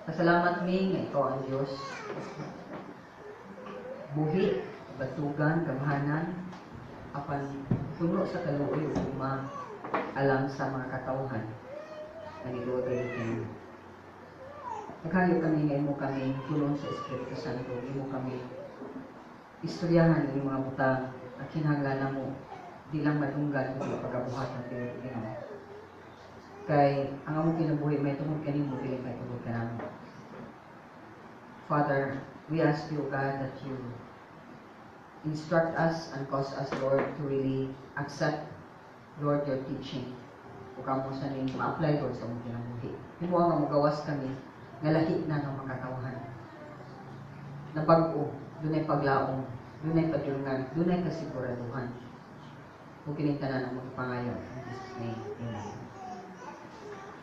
Pasalamat mi nga ikaw ang Diyos. Buhi, batugan, gamhanan, apan puno sa kaluoy ug gugma alang sa mga katawhan nga nituo kay. Naghayo kami nga imo kami punon sa Espiritu Santo, imo kami istoryahan ang mga butang at kinahanglan namo di lang madunggan kundi pagabuhatan tinuod, Ginoo. Kay ang among kinabuhi may tungod kanimo, dili may tungod kanamo. Father, we ask you, God, that you instruct us and cause us, Lord, to really accept, Lord, your teaching. Ug amo sa ning ma-apply, Lord, sa among kinabuhi. Himo nga mogawas kami nga lahi na ng mga katawhan. Na bag-o, dunay paglaom, dunay padulngan, dunay kasiguraduhan. Ug kining tanan ang pangayo. In Jesus' name, amen.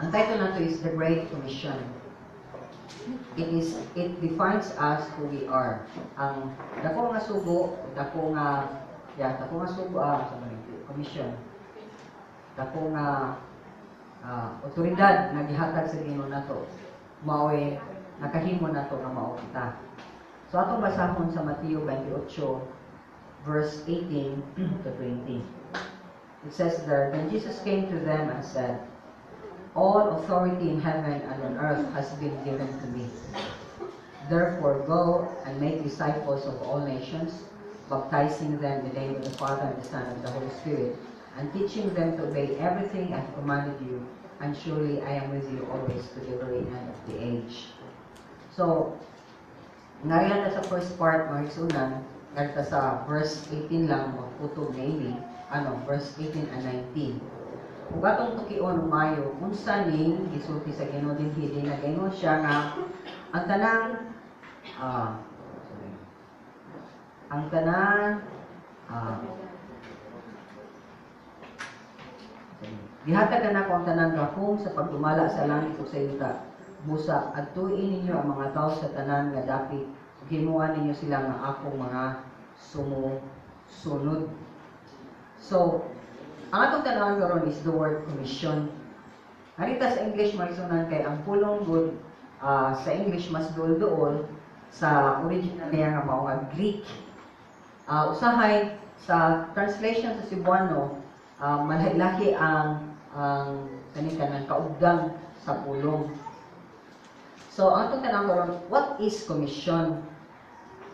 Ang title nato is The Great Commission. It defines us who we are. Ang dako nga sugo, dako nga, yeah, dako nga sugo, sa man, commission. Dako nga otoridad nga gihatag sa Ginoo nato. Maoy nakahimo nato nga mao kita. So atong basahon sa Mateo 28 verse 18 to 20. It says there, "Then Jesus came to them and said, 'All authority in heaven and on earth has been given to me. Therefore, go and make disciples of all nations, baptizing them in the name of the Father and the Son and the Holy Spirit, and teaching them to obey everything I have commanded you, and surely I am with you always to the very end of the age.'" So, ngari na sa first part, mga igsuonan, ngari sa verse 18 lang, magputog na ini, ano, verse 18 and 19. Kung atong tukion og maayo, unsa ning gisulti sa Ginoo dinhi, di nagaingon siya nga ang tanang sorry, ang tanang sorry, "Gihatag na nako ang tanang gahom sa pagdumala sa langit ug sa yuta. Busa adtuin ninyo ang mga tawo sa tanan nga dapit ug himuan ninyo sila nga akong mga sumusunod." So, ang atong tan-awon karon is the word "commission." Harita sa English, mga igsuonan, kay ang pulong gud sa English mas duol-duol sa original niya nga mao nga Greek. Usahay sa translation sa Cebuano, malahi-lahi ang kani kanang kaugdang sa pulong. So, ang atong tan-awon karon, what is commission?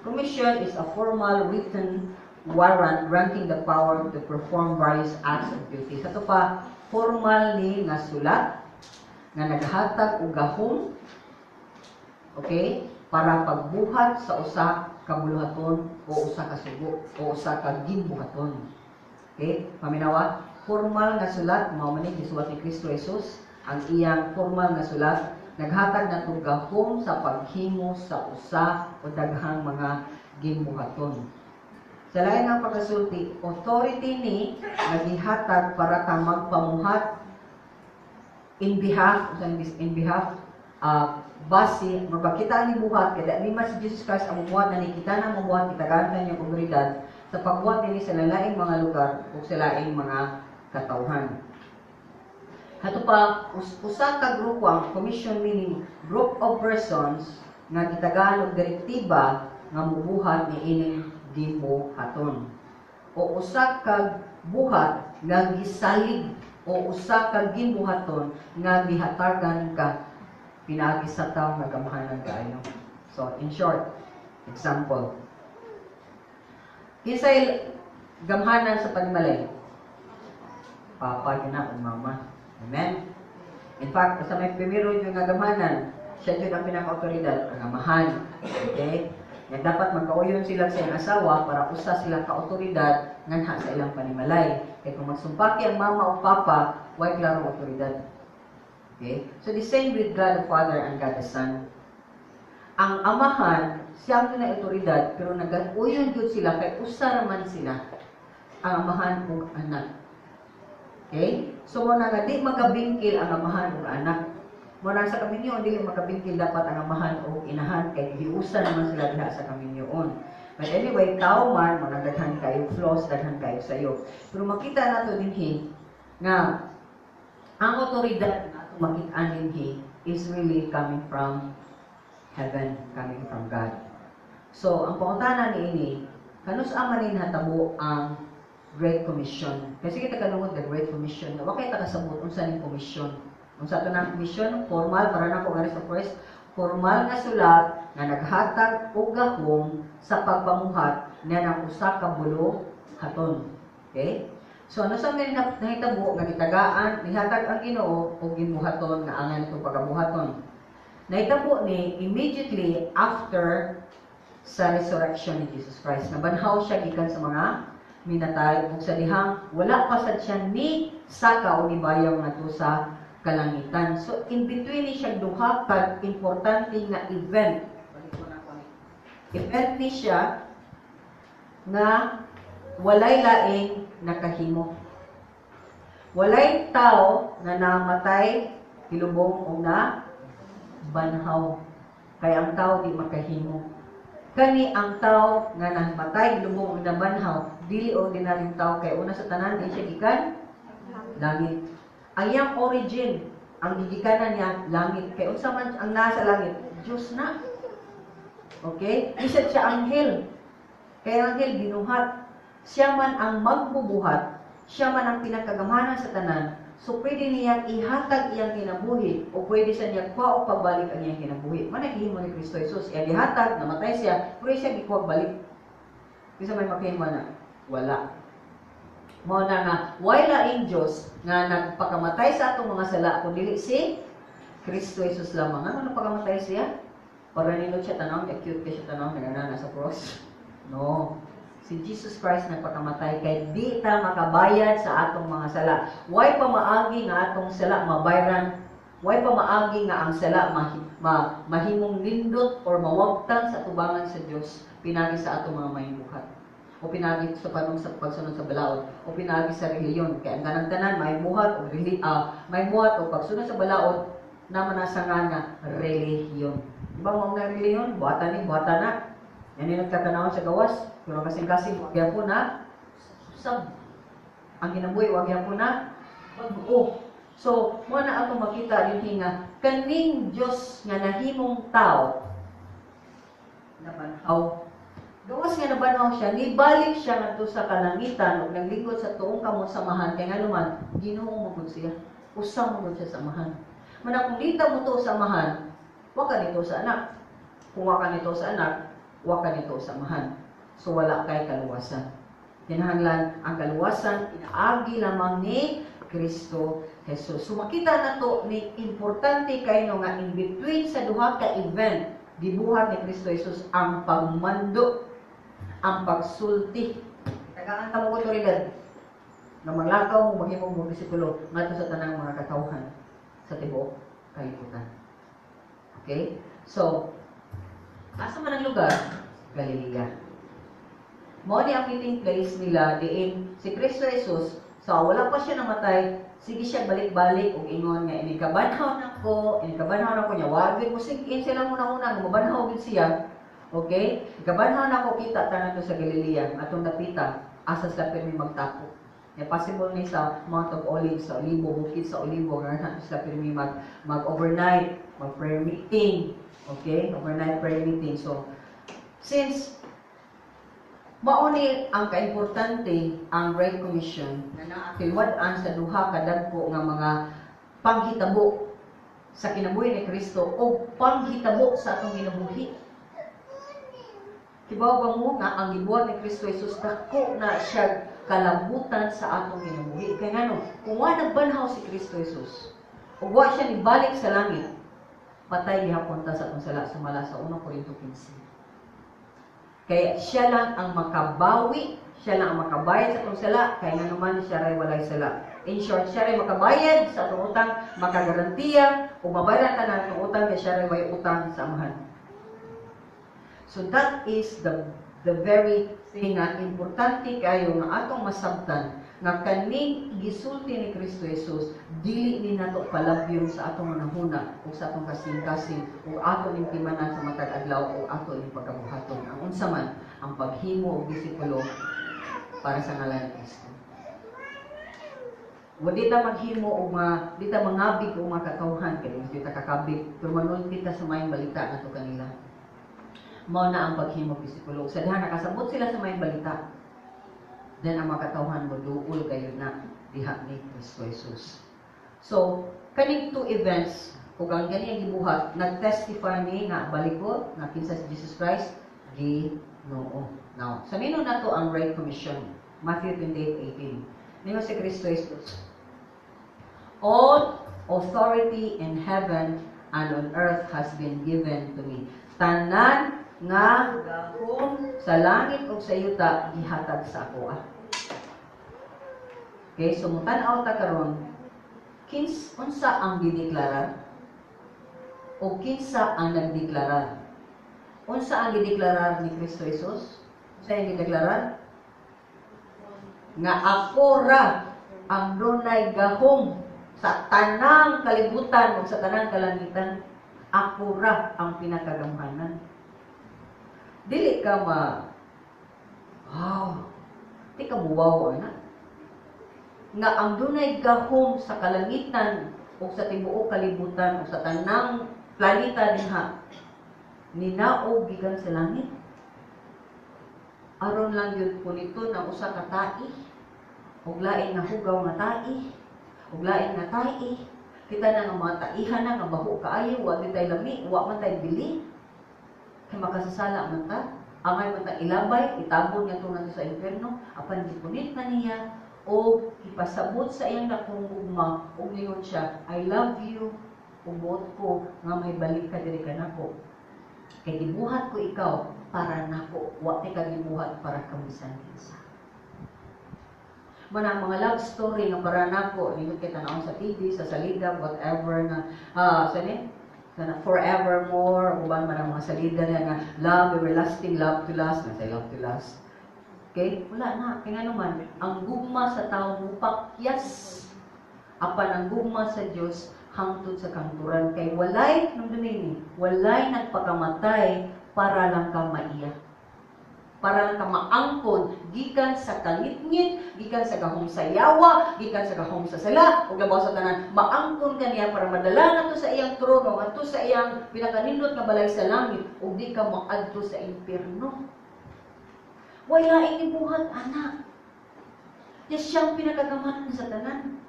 Commission is a formal written warrant granting the power to perform various acts of duty. Sa ato pa, formal ni nga sulat nga naghatag og gahom, okay, para pagbuhat sa usa ka buluhaton o usa ka sugo o usa ka gimbuhaton. Okay? Paminawa, formal nga sulat mao man ni gisuwat ni Kristo Jesus ang iyang formal nga sulat naghatag nato gahom sa paghimo sa usa o daghang mga gimbuhaton. Sa lain nga pagkasulti, authority ni nagihatag para ka magpamuhat in behalf, in behalf, base, mabakita ni buhat, kaya di man si Jesus Christ ang mubuhat na ni kita na mubuhat, gitagaan niya otoridad sa pagbuhat dinhi sa laing mga lugar o sa laing mga katawhan. Hato pa, usa ka grupo ang commission, meaning group of persons nga gitagaan og direktiba nga mubuhat ni ining gibuhaton. O usa ka buhat nga gisalig o usa ka gimbuhaton nga gihatagan ka pinaagi sa tawo nga gamhanan kaayo. So, in short, example. Kinsay gamhanan sa panimalay? Papa gyud na o mama. Amen? In fact, sa may primero yung nga gamhanan, siya jud ang pinaka-otoridad, ang amahan. Okay? Nga dapat magkauyon sila sa iyang asawa para usa sila ka-otoridad nganha sa ilang panimalay. Kay kung magsumpaki ang mama o papa, way klarong otoridad. Okay? So the same with God the Father and God the Son. Ang amahan, siya ang na otoridad, pero nag-uyon jud sila kay usa raman sila, ang amahan ug anak. Okay? So mo na nga di magabingkil ang amahan ug anak. Mo na sa kaminyoon dili magabingkil dapat ang amahan ug inahan kay giusa naman sila diha sa kaminyoon. But anyway, tao man mga daghan kayo flaws, daghan kayo sayo. Pero makita nato dinhi nga ang otoridad na ato makit-an dinhi is really coming from heaven, coming from God. So, ang pangutana niini, kanus-a man ni natabo ang Great Commission? Kasi kita kadungog the Great Commission. Wa kay ta kasabot unsa ning commission. Unsa to nang commission? Formal para nako nga sa first formal nga sulat nga naghatag og gahom sa pagpamuhat niya ng usa ka buluhaton. Okay? So ano sa may nahitabo nga gitagaan, nihatag ang Ginoo og gibuhaton nga angan itong pagabuhaton? Nahitabo ni immediately after sa resurrection ni Jesus Christ. Nabanhaw siya gikan sa mga minatay ug sa dihang wala pa sad siya ni saka o ni bayaw ngadto sa kalangitan. So in between ni siya duha ka importante nga event. Balik ko na ako ni. Event ni siya nga walay laing nakahimo. Walay tao nga namatay, hilubong o na banhaw. Kay ang tao di makahimo. Kani ang tao nga namatay, hilubong o nabanhaw, dili ordinaryong tao kay una sa tanan, di siya gikan langit. Ang iyang origin, ang gigikanan niya, langit. Kay unsa man ang nasa langit? Diyos na. Okay? Di siya anghel. Kay ang anghel binuhat. Siya man ang magbubuhat, siya man ang pinakagamhanan sa tanan. So pwede niyang ihatag iyang kinabuhi o pwede siya niya kuha o pagbalik ang iyang kinabuhi. Man nagihimo ni Kristo Jesus. Iyang gihatag, namatay siya, pero siya gikuha balik. Bisa may makahimo na? Wala. Mao na nga, way laing Diyos nga nagpakamatay sa atong mga sala kung dili si Kristo Jesus lamang. Ano nagpakamatay siya? Para nindot siya tanaw, cute kay siya tanaw, nagana sa cross. No. Si Jesus Christ nagpakamatay kay di ta makabayad sa atong mga sala. Way pamaagi nga atong sala mabayran? Way pamaagi nga ang sala mahimong nindot or mawagtang sa tubangan sa Dios pinagi sa atong mga maayong buhat, o pinagi sa panong sa pagsunod sa balaod, o pinagi sa relihiyon, kay ang tanan-tanan may buhat o may buhat o pagsunod sa balaod naman nasa nga relihiyon. Di ba mo ang relihiyon? Buhatan ni buhatan na. Yan yung nagkatanawon sa gawas. Pero kasing-kasing, wag po na sab. Ang kinabuhi, wag po na bag-o. So, mo na ako makita din nga kaning Dios nga nahimong tao nabanhaw. Gawas nga nabanhaw siya, nibalik siya ngadto sa kalangitan ug naglingkod sa tuong kamot sa Amahan kay nganuman Ginoo mo siya. Usa mo siya sa Amahan. Mana kung dita mo to sa Amahan, wa ka nito sa Anak. Kung wa ka nito sa Anak, wa ka nito sa Amahan. So wala kay kaluwasan. Kinahanglan ang kaluwasan inaagi lamang ni Kristo Jesus. So makita na to ni importante kaayo nga in between sa duha ka event gibuhat ni Kristo Jesus ang pagmando, ang pagsulti. Tagaan ta mo otoridad nga maglakaw mo, maghimo mo disipulo ngadto sa tanang mga katawhan sa tibuok kalibutan. Okay? So, asa man ang lugar? Galilea. Mao ni ang meeting place nila diin si Kristo Jesus, so wala pa siya namatay, sige siya balik-balik og ingon nga inikabanhaw nako, inikabanhaw nako niya. Wa gyud mo sink in sila muna-una nga mabanhaw gyud siya. Okay? Ikabanhaw nako, kita tanan to sa Galilea, atong dapita, asa sila pirmi magtapo. Ya, possible ni sa Mount of Olives, sa Olibo, bukid sa Olibo, nga nato sila pirmi mag overnight, mag prayer meeting. Okay? Overnight prayer meeting. So, since mauni ang kaimportante ang Great Commission na naakilwad-an sa duha ka dagko nga mga panghitabo sa kinabuhi ni Kristo o panghitabo sa atong kinabuhi. Kibaw ba mo nga ang gibuhat ni Kristo Jesus dako na siya kalabutan sa atong kinabuhi? Kay ngano, kung wa nagbanhaw si Kristo Jesus ug wa siya nibalik sa langit, patay gihapon ta sa atong sala sumala sa 1 Korinto 15. Kaya siya lang ang makabawi, siya lang ang makabayad sa atong sala, kaya nga naman siya ray walay sala. In short, siya ray makabayad sa atong utang, makagarantiya, o mabayaran ta na atong utang, kaya siya ray way utang sa Amahan. So that is the very thing nga importante kayo nga atong masabtan nga kaning gisulti ni Kristo Jesus dili ni nato palabyon sa atong hunahuna o sa atong kasing-kasing o ato ning timanan sa matag adlaw o ato ning pagkabuhaton ang unsa man ang paghimo og disipulo para sa ngalan ni Kristo. Wa di ta maghimo og mga, di ta mangabig og mga katawhan kay di ta kakabig, pero manulti ta sa maayong balita nato kanila. Mao na ang paghimo disipulo. Sa diha nakasabot sila sa maayong balita, then ang mga katawhan mo duol kayo na diha ni Kristo Jesus. So, kaning two events ug ang gani ang gibuhat, nag-testify ni nga balikot nga kinsa si Jesus Christ, Ginoo. Now, sa nino nato ang Great Commission, Matthew 28:18. Ningon si Kristo Jesus, "All authority in heaven and on earth has been given to me." Tanan nga gahom sa langit ug sa yuta gihatag sa ako. Ah. Okay, so mutan-aw ta karon kins unsa ang gideklarar o kinsa ang nagdeklarar. Unsa ang gideklarar ni Kristo Jesus? Unsa ang gideklarar? Nga ako ra ang dunay gahom sa tanang kalibutan ug sa tanang kalangitan. Ako ra ang pinakagamhanan. Dili ka ma wow. Di ka muwaw ana. Nga ang dunay gahom sa kalangitan o sa tibuok kalibutan o sa tanang planeta dinha ninaog gikan sa langit aron lang yun puniton ang usa ka tai ug lain nga hugaw nga tai ug lain nga tai. Kita na nga mga taihan na nga baho kaayo, wa di tay lami, wa man tay bili kay makasasala man ta, angay man ta ilabay, itabon nga nato sa impierno. Apan gipunit na niya o ipasabot sa iyang dakong gugma ug ningon siya, "I love you ug buot ko nga may balik ka diri kanako kay gibuhat ko ikaw para nako, wa ti ka gibuhat para kabisan kinsa." Man ang mga love story nga para nako nindot kay tan-awon sa TV, sa salida, whatever nga sa ni sana forevermore, uban man ang mga salida na nga love everlasting, love to last, na say love to last. Okay, wala na kay ngano man ang gugma sa tawo mupakyas, apan ang gugma sa Dios hangtod sa kahangturan, kay walay nung ni walay nagpakamatay para lang ka maiya, para lang ka maangkon gikan sa kangitngit, gikan sa gahom sa yawa, gikan sa gahom sa sala, ug labaw sa tanan, maangkon ka niya para madala ngadto sa iyang trono, ngadto sa iyang pinakanindot nga balay sa langit, ug di ka moadto sa impierno. Wala gibuhat ana. Niya siyang pinakagamhanan sa tanan.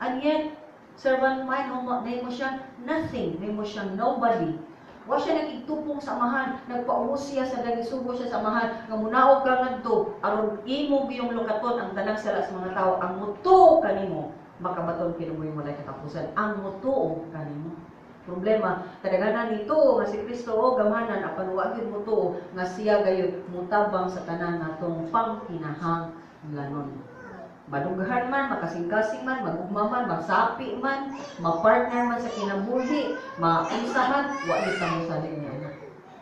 And yet, servant mine, nahimo siya nothing, nahimo siyang nobody. Wa siya nagigtupong sa Amahan, nagpaubos siya sa nagisugo siya sa Amahan, nga munaog ka ngadto aron imo giyong lukaton ang tanang sala sa mga tao, ang mutuo kanimo makabaton kinabuhi walay katapusan, ang mutuo kanimo. Problema, kadaghanan nito nga si Kristo o gamhanan, apan wa gyud mutuo nga siya gayud mutabang sa tanan natong pangkinahanglanon. Madughan man, makasing-kasing man, magugma man, magsapi man, mapartner man sa kinabuhi, maunsa man, wa gyud ta mosalig niya na.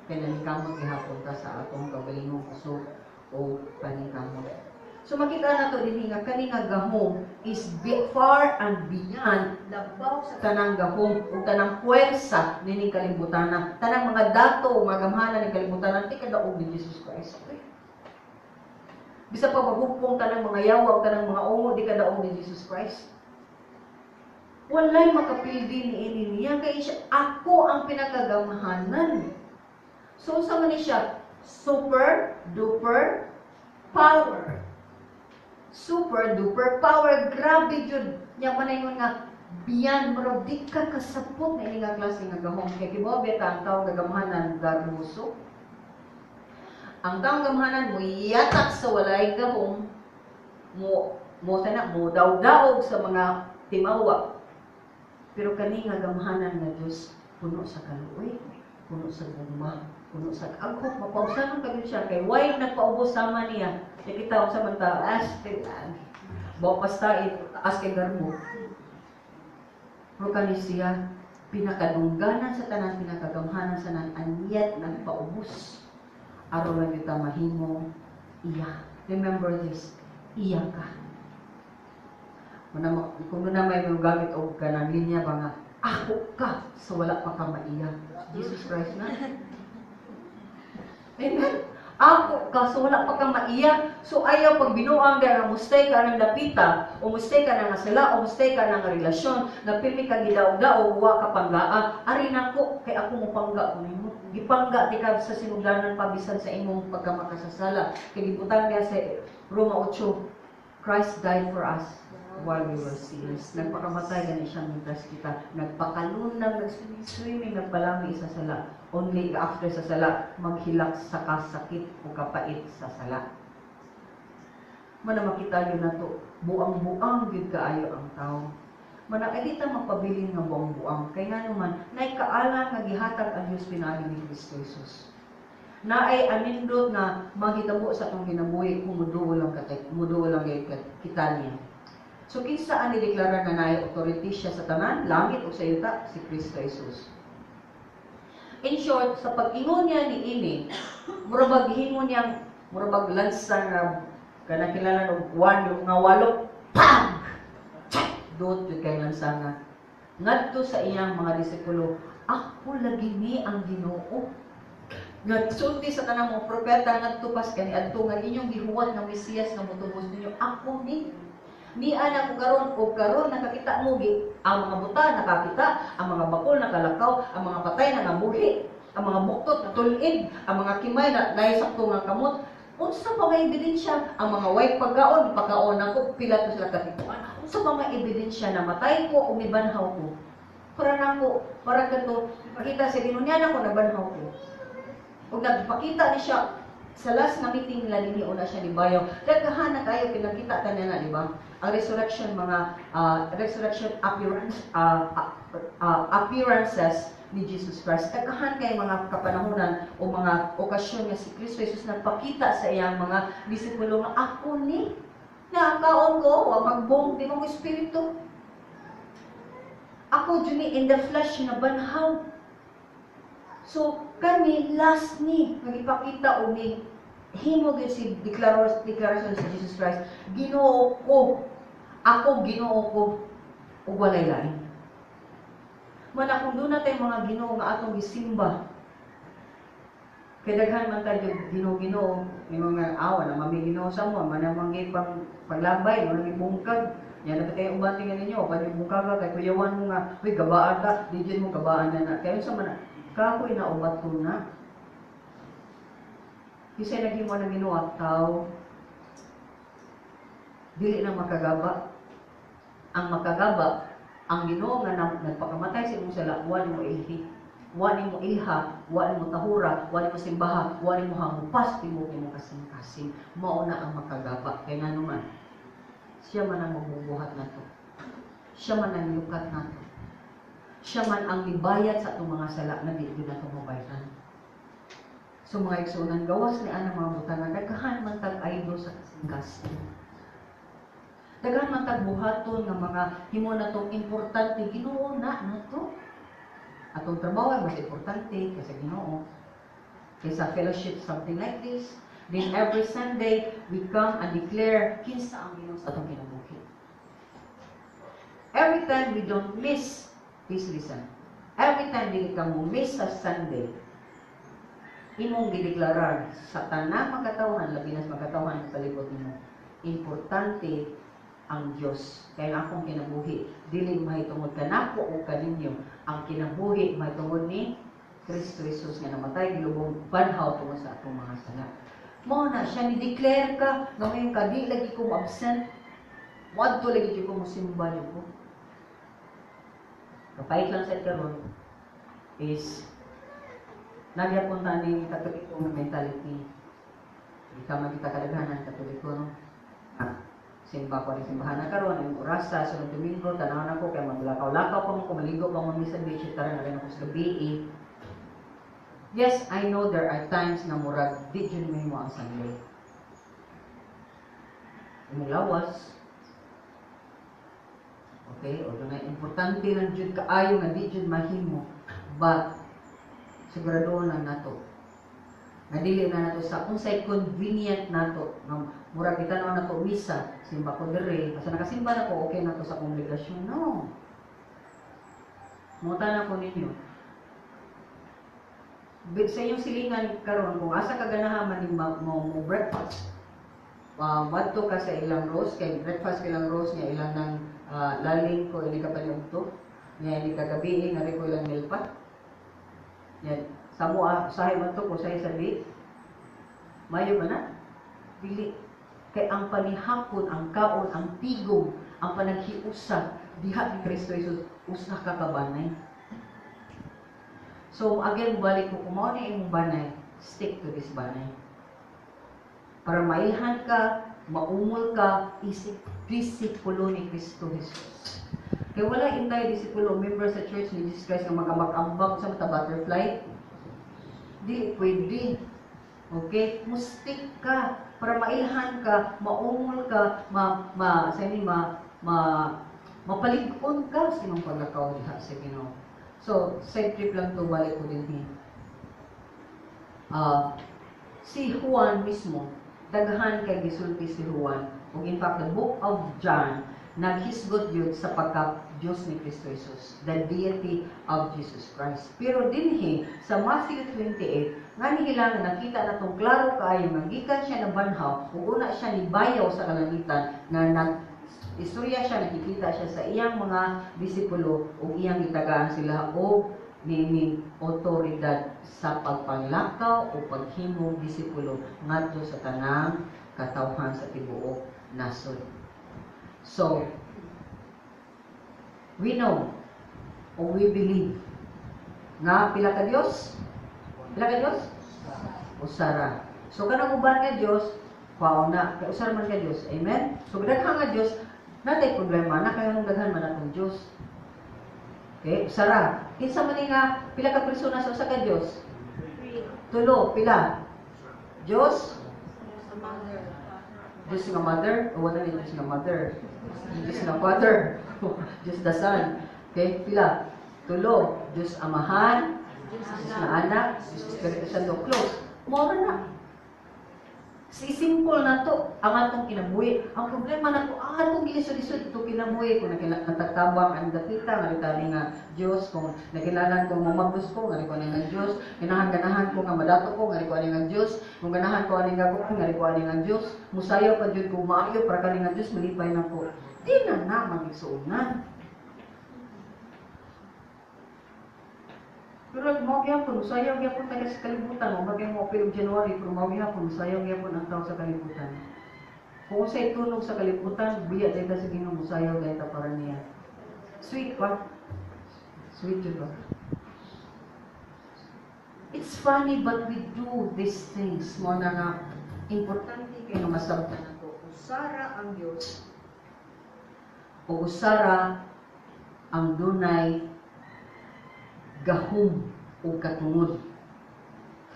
Kay naningkamot gihapon ta sa atong kaugalingong kusog o paningkamot. So makita nato dinhi nga kani nga gahom is far and beyond, labaw sa tanang gahom ug tanang puwersa nining kalibutan, tanang mga dato, mga gamhanan ning kalibutan, ti kadaog ni Jesus Christ. Okay? Bisa pa maghupong tanang mga yawa, tanang mga ungo, di kadaog ni Jesus Christ. Walay makapildi ni ini niya kay siya ako ang pinakagamhanan. So unsa man ni siya? Super duper power. Super duper power, grabe jud. Nya manayon nga beyond, murag di ka kasabot na ini nga klase nga gahom kay kibaw beta ang tawo nga gamhanan garboso. Ang taong gamhanan mo yatak sa walay gahom, mo mo sana mo daw-daog sa mga timawa. Pero kani nga gamhanan nga Dios puno sa kaluoy, puno sa gugma, puno sa aghop, mapausanon ka gyud siya kay why nagpaubos sama niya. Kay kita unsa man ta as bao pasta taas kay garbo. Pero kani siya pinakadungganan sa tanan, pinakagamhanan sa tanan, and yet nagpaubos aron lang kita mahimo iya. Remember this, iya ka. Kung na may mga gamit og kanang linya ba nga, ako ka so wala pa ka maiya. Jesus Christ na. Amen? Ako ka, so wala pa kang maiya. So ayaw pag binuang dara, mustay ka ng dapita, o mustay ka na nga sala, o mustay ka na nga relasyon, nga pirmi ka gidaog-daog, wa ka panggaa. Ari nako, kay ako mo pangga ko nimo. Gipangga ti ka sa sinugdanan pabisan sa imong pagkamakasasala. Kay gibutang niya sa Roma 8, Christ died for us while we were sinners. Nagpakamatay gani siya mientras kita nagpakalunang, nag-swimming, nagpalami sa sala. Only after sa sala, maghilak sa kasakit o kapait sa sala. Mana makita yun nato, buang-buang gyud kaayo ang tao. Mana ay di ta magpabilin nga buang-buang. Kay nga naman, naikaalam nga gihatag ang Dios pinaagi ni Kristo Jesus. Naay anindot nga mahitabo sa atong kinabuhi kung muduol lang katay, muduol lang gyud kita niya. So kinsa ang gideklara nga naay authority siya sa tanan, langit o sa yuta? Si Kristo Jesus. In short, sa pag-ingon niya ni ini, mura bag hingon niyang mura bag lansa nga kanang kinahanglan og one nga walo, pang! Dot jud kay lansa nga ngadto sa iyang mga disipulo, "Ako lagi ni ang Ginoo." Nga sulti sa tanang mga propeta ngadto pas kaniadto nga inyong gihuwat nga Mesiyas nga motubos ninyo, ako ni. Ni ana ko karon, og karon nakakita mo gi ang mga buta nakakita, ang mga bakol nakalakaw, ang mga patay nangabuhi, ang mga buktot natulid, ang mga kimay na naay sakto nga kamot. Unsa pa may ebidensya? Ang mga way pagkaon, pagkaon ako, pila to sila katiguan. Unsa pa may ebidensya na matay ko o mibanhaw ko? Para nako, para kato, pakita sa Ginoo niya nako nabanhaw ko. Ug nagpakita ni siya sa last nga meeting nila dinhi, una siya ni bayaw. Daghan na kayo pinakita ta na, di ba? Ang resurrection, mga resurrection appearances ni Jesus Christ. Daghan kay mga kapanahonan o mga okasyon nga si Kristo Jesus nagpakita sa iyang mga disipulo nga ako ni nakaon ko, wa magbong, di mo ko espiritu. Ako jud ni in the flesh na banhaw. So, kami, last ni, nagipakita o ni, himo gyud si deklarasyon si Jesus Christ, "Ginoo ko, ako Ginoo ko, ug walay lain." Mana kung doon na mga Ginoo nga atong gisimba, kay daghan man tayo Ginoo-Ginoo, yung mga awa na mami Ginoo sa mo, man ang pang paglabay, mo nang ibungkag. Yan na kayo uban tingnan ninyo, pan yung bungkaga kay kuyawan mo nga, "Uy, gabaan ta," di jud mo gabaan na na. Kaya unsa man na, kahoy na o bato na. Kisay naghimo ng Ginoo at tao, dili na makagaba. Ang makagaba, ang Ginoo nga nagpakamatay sa imong sala, wa nimo ilhi. Wa nimo ilha, wa nimo tahura, wa nimo simbaha, wa nimo hamupas tibuok imong kasing-kasing. Mao na ang makagaba. Kay ngano man, siya man ang magbubuhat nato. Siya man ang lukat nato. Siya man ang mibayad sa atong mga sala na di gyud nato mabayran. So mga igsuonan, gawas ni ana mga butanga, daghan man tag idol sa kasing-kasing. Daghan man tag buhaton nga mga himo natong importante, Ginoo na nato. Atong trabaho ay mas importante kaysa Ginoo. Kaysa fellowship, something like this. Then every Sunday, we come and declare kinsa ang Ginoo sa atong kinabuhi. Every time we don't miss, please listen. Every time dili ka mo miss sa Sunday, imong gideklarar sa tanang makatawhan, labi na sa makatawhan sa palibot nimo, importante ang Dios. Kaya ang akong kinabuhi, dili mahitungod kanako o kaninyo, ang kinabuhi mahitungod ni Kristo Jesus nga namatay, gilubong, banhaw tungod sa atong mga sala. Mao na siya ni declare ka nga ngayon ka di lagi ko absent. Moadto lagi jud ko, mosimba jud ko. Kapait lang sa karon is nagyapon ta ning Katoliko nga mentality. Di ka man kita kadaghanan Katoliko, no? Ah, simba ko rin simbahan na karon ang orasa sunod Domingo, tanaw na ko kay maglakaw-lakaw pa mo ko, maligo pa mo sa beach, tara na rin ako sa gabi eh. Yes, I know there are times na murag di jud mo ang Sunday. Imong lawas. Okay, o dunay importante lang jud kaayo nga di jud mahimo. But sigurado lang nato nga dili na nato sa unsay convenient nato nga murag gitanaw nato misa, simba ko dire, basta nakasimba na ko, okay na to sa kongregasyon. No. Muta na ko ninyo. Sa iyong silingan karon, kung asa ka ganahan man mo breakfast, wadto ka sa ilang roast, kay breakfast ilang roast niya, ilang nang laling ko ini ka paniudto niya, ini kagabi nga ko ilang milpa. Yan sa mo usahay man to ko usahay sa di mayo ba na dili, kay ang panihapon, ang kaon, ang tigom, ang panaghiusa diha ni Kristo Jesus, usa ka kabanay. So again, balik ko, kung mao ni imong banay, stick to this banay. Para mailhan ka, maumol ka, isip disipulo ni Kristo Jesus. Kaya wala intay disipulo, member sa Church ni Jesus Christ nga magambak-ambak sa mata butterfly. Di pwede. Okay? Mustik ka para mailhan ka, maumol ka, ma ma sa ini ma ma mapalig-on ka sa imong paglakaw diha sa Ginoo. So, side trip lang to, balik ko din. Si Juan mismo, daghan kay gisulti si Juan. Ug in fact, the book of John naghisgot yun sa pagka Diyos ni Kristo Jesus, the deity of Jesus Christ. Pero dinhi sa Matthew 28, nga nila nga nakita na tong klaro kaayo nga gikan siya na banhaw ug una siya ni bayaw sa kalangitan nga nag istorya siya, nakikita siya sa iyang mga disipulo ug iyang gitagaan sila og niining otoridad sa pagpanglakaw o paghimong disipulo ngadto sa tanang katawhan sa tibuok nasod. So, we know or we believe nga pila ka Dios? Pila ka Dios? Usara. So kanang uban nga Dios, kuwaon na kay usara man ka Dios. Amen. So daghan nga Dios, natay problema na kay daghan man atong Dios. Okay, usara. Kinsa man ni nga pila ka persona sa usa ka Dios? Tulo, pila? Dios? Diyos nga Mother, o wala ni Diyos nga Mother. Diyos nga Father, Diyos the Son. Okay, pila? Tulo, Diyos Amahan, Diyos nga Anak, Diyos Espiritu Santo. Close. Mora na. Si simple na to ang atong kinabuhi. Ang problema na to, ang atong gilisod-lisod ito kinabuhi. Kung natatabang ang dapita, nga ni nga Diyos, kung nakilalan ko mamagdos ko, nga ko nga Diyos, ganahan ganahan ko nga madato ko, nga ko nga Diyos, kung ganahan ko ani nga ko, nga ko ani nga Diyos, musayaw pa jud ko maayo para kani nga Diyos malipay na ko. Di na na magigsuonan. Pero mao gyapon, musayaw gyapon tayo sa kalibutan, mo bagay mo apil og January, pero mao gyapon, musayaw gyapon ang tao sa kalibutan. Kung usay tunog sa kalibutan, biya dayta sa Ginoo, musayaw dayta para niya. Sweet pa. Sweet jud ba? It's funny, but we do these things. Mo na nga importante kay nga masabtan nato usara ang Dios o usara ang dunay gahom o katungod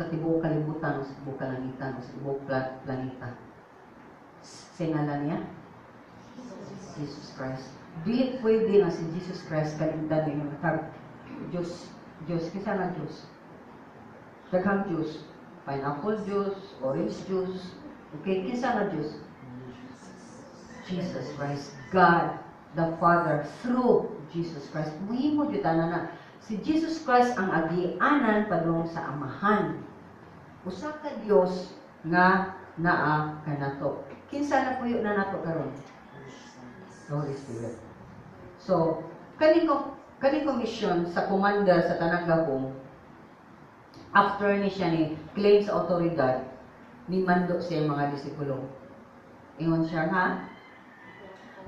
sa tibuok kalibutan o sa tibuok kalangitan o sa tibuok planeta. Sa ngalan niya? Jesus Christ. Dili pwede nga si Jesus Christ kalimtan ninyo tag Diyos, Diyos, kinsa nga Diyos? Daghang juice, pineapple juice, orange juice. Okay, kinsa nga Diyos? Jesus Christ, God the Father through Jesus Christ. Muhimo jud tanan na. Si Jesus Christ ang agianan padung sa Amahan. Usa ka Dios nga naa kanato. Kinsa na puyo na nato karon? The Holy Spirit. So, kaning commission sa commander sa tanang gahom, after ni siya ni claim sa otoridad, ni mando siya mga disipulo. Ingon siya nga,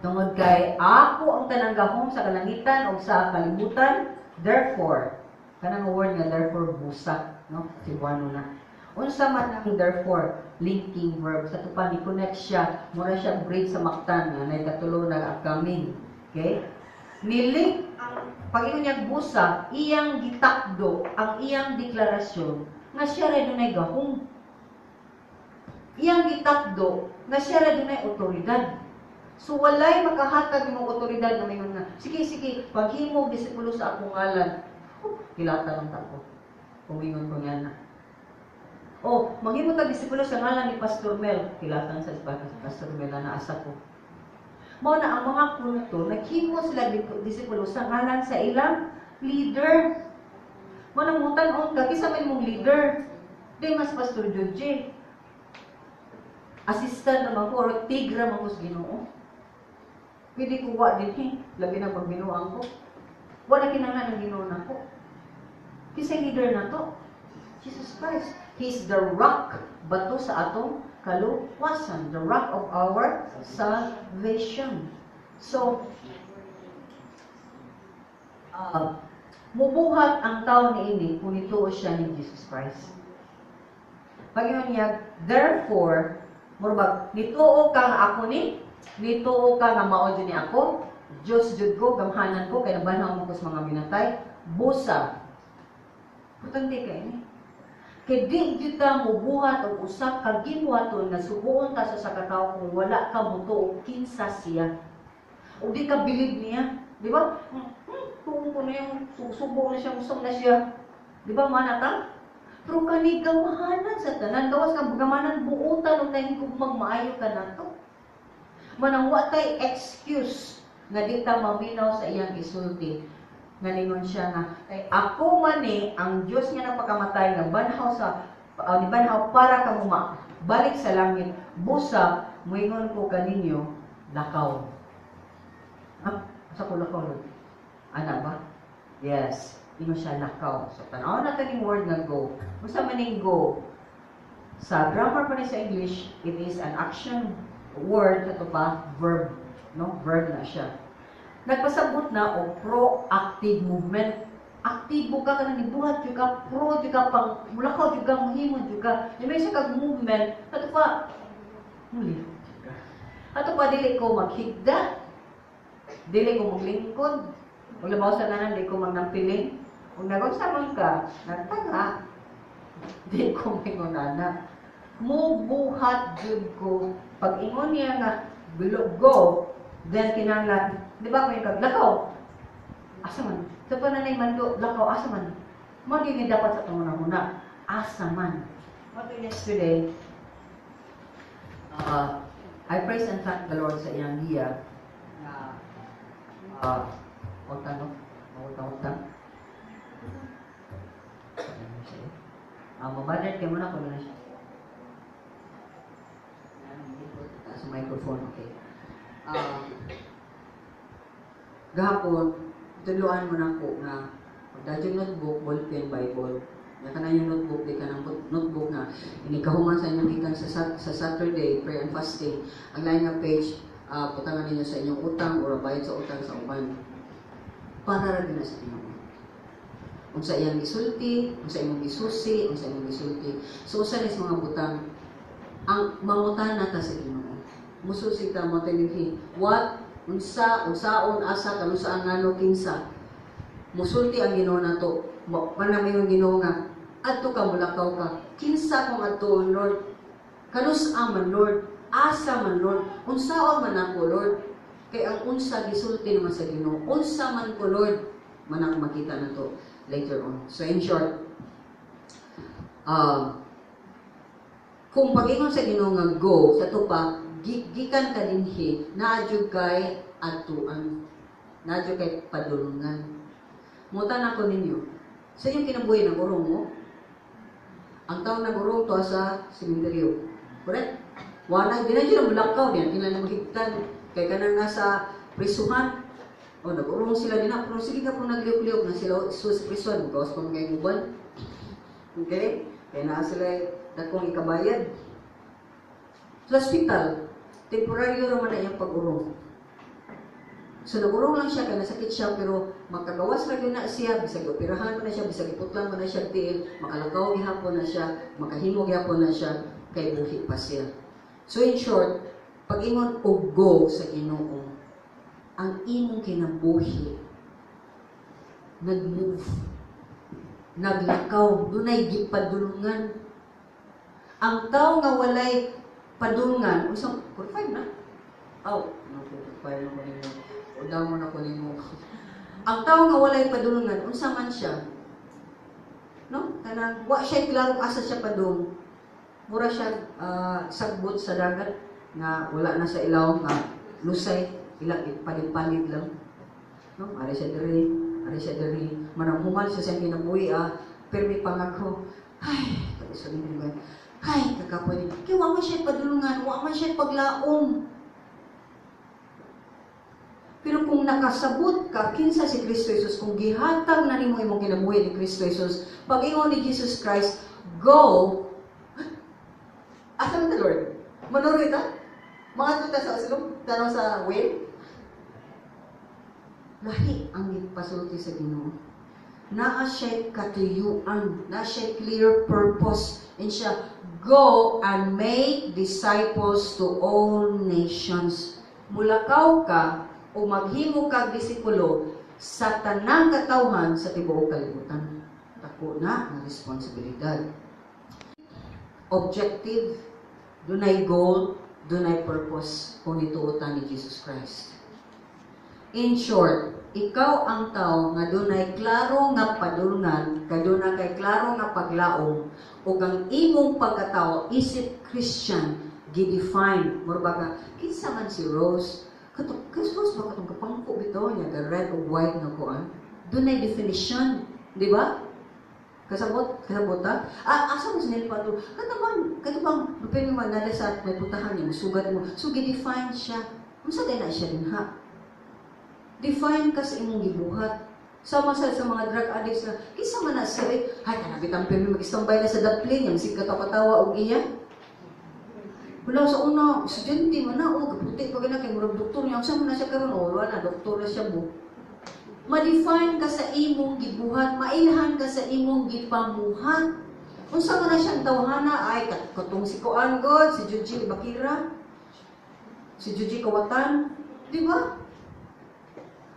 tungod kay ako ang tanang gahom sa kalangitan o sa kalibutan, therefore, kanang word nga therefore busa, no? Cebuano na. Unsa man ang therefore, linking verb sa tupan ni connect siya, mura siya bridge sa Mactan nga nay katulo na upcoming. Okay? Nilink ang pag-ingon niya busa, iyang gitakdo ang iyang deklarasyon nga siya ra dunay gahom. Iyang gitakdo nga siya ra dunay otoridad. So walay makahatag imong otoridad na mayon nga sige sige paghimo disipulo sa akong ngalan. Oh, kilata lang ta ko. Kumingon ko niya na. O manghimo tag disipulo sa ngalan ni Pastor Mel, kilatan sa Pastor Mel na naasa ko. Mao na ang mga kulto, naghimo sila disipulo sa ngalan sa ilang leader. Mo nang mutan-on ka, kinsa man imong leader? Di mas Pastor Joje. Assistant naman ko, or tigra man ko sa Ginoo. Pwede ko wa din eh. Labi na pag binuang ko. Wala kinahanglan ng Ginoo nako. Kinsa leader nato? Jesus Christ. He's the rock, bato sa atong kaluwasan. The rock of our salvation. So, mubuhat ang tao niini kung nituo siya ni Jesus Christ. Pag-ingon niya, therefore, murag, nituo ka nga ako ni, nituo ka nga mao jud ni ako, Diyos jud ko, gamhanan ko, kay nabanhaw mo ko sa mga minatay, busa. Importante kay ni. Kay di jud ta mubuhat og usa ka gibuhaton nga suguon ta sa usa ka tawo kung wala ka motuo kinsa siya. Ug di ka bilib niya, di ba? Tuon ko na yung susubo na siya, usog na siya. Di ba mana ta? Pero kani gamahanan sa tanan, gawas nga gamahanan buutan ug nahigugmang maayo ka nato. Manang wa tay excuse nga di ta maminaw sa iyang isulti. Nga ningon siya nga kay ako man ni ang Dios nga napakamatay nga banhaw sa nibanhaw para kamo balik sa langit, busa moingon ko kaninyo, lakaw. Ha? Asa ko lakaw, Lord? Ana ba? Yes. Ingon siya, lakaw. So, tanaw na ning word nga go. Unsa man ning go? Sa grammar pa ni sa English, it is an action word, ato pa, verb. No? Verb na siya. Nagpasabot na og proactive movement. Aktibo ka kanang nibuhat jud ka, pro jud ka, pang mulakaw jud ka, muhimo jud ka. Yung may siya kag movement, ato pa, muli jud ka. Ato pa, dili ko maghigda, dili ko maglingkod, ug labaw sa tanan, di ko magnampiling. Ug nagunsa man ka, nagtanga, di ko mingon ana. Mubuhat jud ko. Pag ingon niya nga, go, then kinahanglan, di ba kung yung kaglakaw, asa man? Sa pananay mando, lakaw, asa man? Mo gyud dapat sa itong una, asa man? What yesterday, I praise and thank the Lord sa iyang giya na utang, no? Utang, utang. Mabadat kayo muna kung na siya. Sa microphone, okay. Gahapon, tudloan mo na ko nga pagdadyo notebook, ballpen, Bible. Nga kana yung notebook, di ka ng notebook nga inikahuman sa inyong gikan sa Saturday, prayer and fasting. Ang lain nga page, putangan ninyo sa inyong utang or bayad sa utang sa uban. Para ra na sa Ginoo. Unsa iyang gisulti, unsa imong gisusi, unsa imong gisulti. So usa ni sa mga butang ang mangutana ta sa Ginoo. Mususi ta mo tinighi. What, unsa, unsaon, asa, kanusaan, ngano, kinsa. Musulti ang Ginoo nato. Manang mayon Ginoo nga adto ka, mulakaw ka. Kinsa kong adtuon, Lord? Kanus-a man, Lord? Asa man, Lord? Unsaon man ako, Lord? Kay ang unsa gisulti naman sa Ginoo. Unsa man ko, Lord? Manang makita nato later on. So in short, kung pag-ingon sa Ginoo nga go, sa tupa, gikan ka dinhi, naa jud kay adtuan. Naa jud kay padulungan. Mutan ako ninyo, sa inyong kinabuhi, nag-urong mo? Ang tao nag-urong to sa sementeryo. Correct? Wala, di na dyan ang mulakaw, di na kinahanglan mahigtan. Kay kanang nasa prisuhan, o nag-urong sila din na, pero sige ka po nagliyok-liyok na sila sa prisuhan, magawas pa mga uban. Okay? Kaya naa sila dakong ikabayad. Sa hospital, temporaryo raman na iyang pag-urong. So nag-urong lang siya, kaya nasakit siya, pero makagawas ra gyud na siya, bisag operahan man na siya, bisag iputlan man na siya tiil, makalakaw gihapon na siya, makahimo gihapon na siya, kay buhi pa siya. So in short, pag-ingon og go sa Ginoo, ang imong kinabuhi nag-move, naglakaw, dunay gipadulungan. Ang tao nga walay padulungan, unsang 45 na? Aw, no, 45 na ko nimo. Udaw mo na ko nimo. Ang tao nga walay padulungan, unsa man siya? No? Kanang wa siya klarong asa siya padung. Mura siya sagbot sa dagat nga wala na sa ilaw nga lusay, ila palit-palit lang. No? Ari siya diri, ari siya diri. Manang human siya sa kinabuhi, Pero may pangako, ay, kalisod ni ba? Ay, kakapoy ni. Kaya wa man siya padulungan, wa man siya paglaom. Pero kung nakasabot ka, kinsa si Kristo Jesus, kung gihatag na nimo imong kinabuhi ni Kristo Jesus, pag-ingon ni Jesus Christ, "Go," asa man ta, Lord? Manuroy ta? Mga ta sa sulong, tanaw sa whale? Lahi ang gipasulti sa Ginoo. Naa siya katuyuan, naa siya clear purpose. And siya, "Go and make disciples to all nations." Mulakaw ka o maghimo kag disipulo sa tanang katawhan sa tibuok kalibutan. Dako na nga responsibilidad. Objective, dunay goal, dunay purpose kung nituotan ni Jesus Christ. In short, ikaw ang tao nga dunay klaro nga padulngan, kaduna kay klaro nga paglaom, ug ang imong pagkatao isip Christian gi-define. Mura ba kinsa man si Rose? Kato, kay Rose ba katong kapangko bitaw niya ga red ug white nga kuan? Dunay definition, di ba? Kasabot, kasabot ta? Ah, asa mo sinil pa to? Kato bang, dupin mo man sa may putahan niya, musugat mo. So, gi-define siya. Unsa day na siya din ha? Define ka sa imong gibuhat. Sama sa mga drug addicts na, kinsa man na siya, eh, ay, kanang bitang pirmi mag-standby na sa daplin, yung sig katawa og iya. Wala sa una, estudyante man na, oh, kaputi pa gina kay murag doktor niya. Unsa man na siya karon? Oh, wala na, doktor na siya mo. Ma-define ka sa imong gibuhat, mailhan ka sa imong gipamuhat. Unsa man na siyang tawhana, ay katong si Kuan God, si Juji Bakira, si Juji Kawatan, di ba?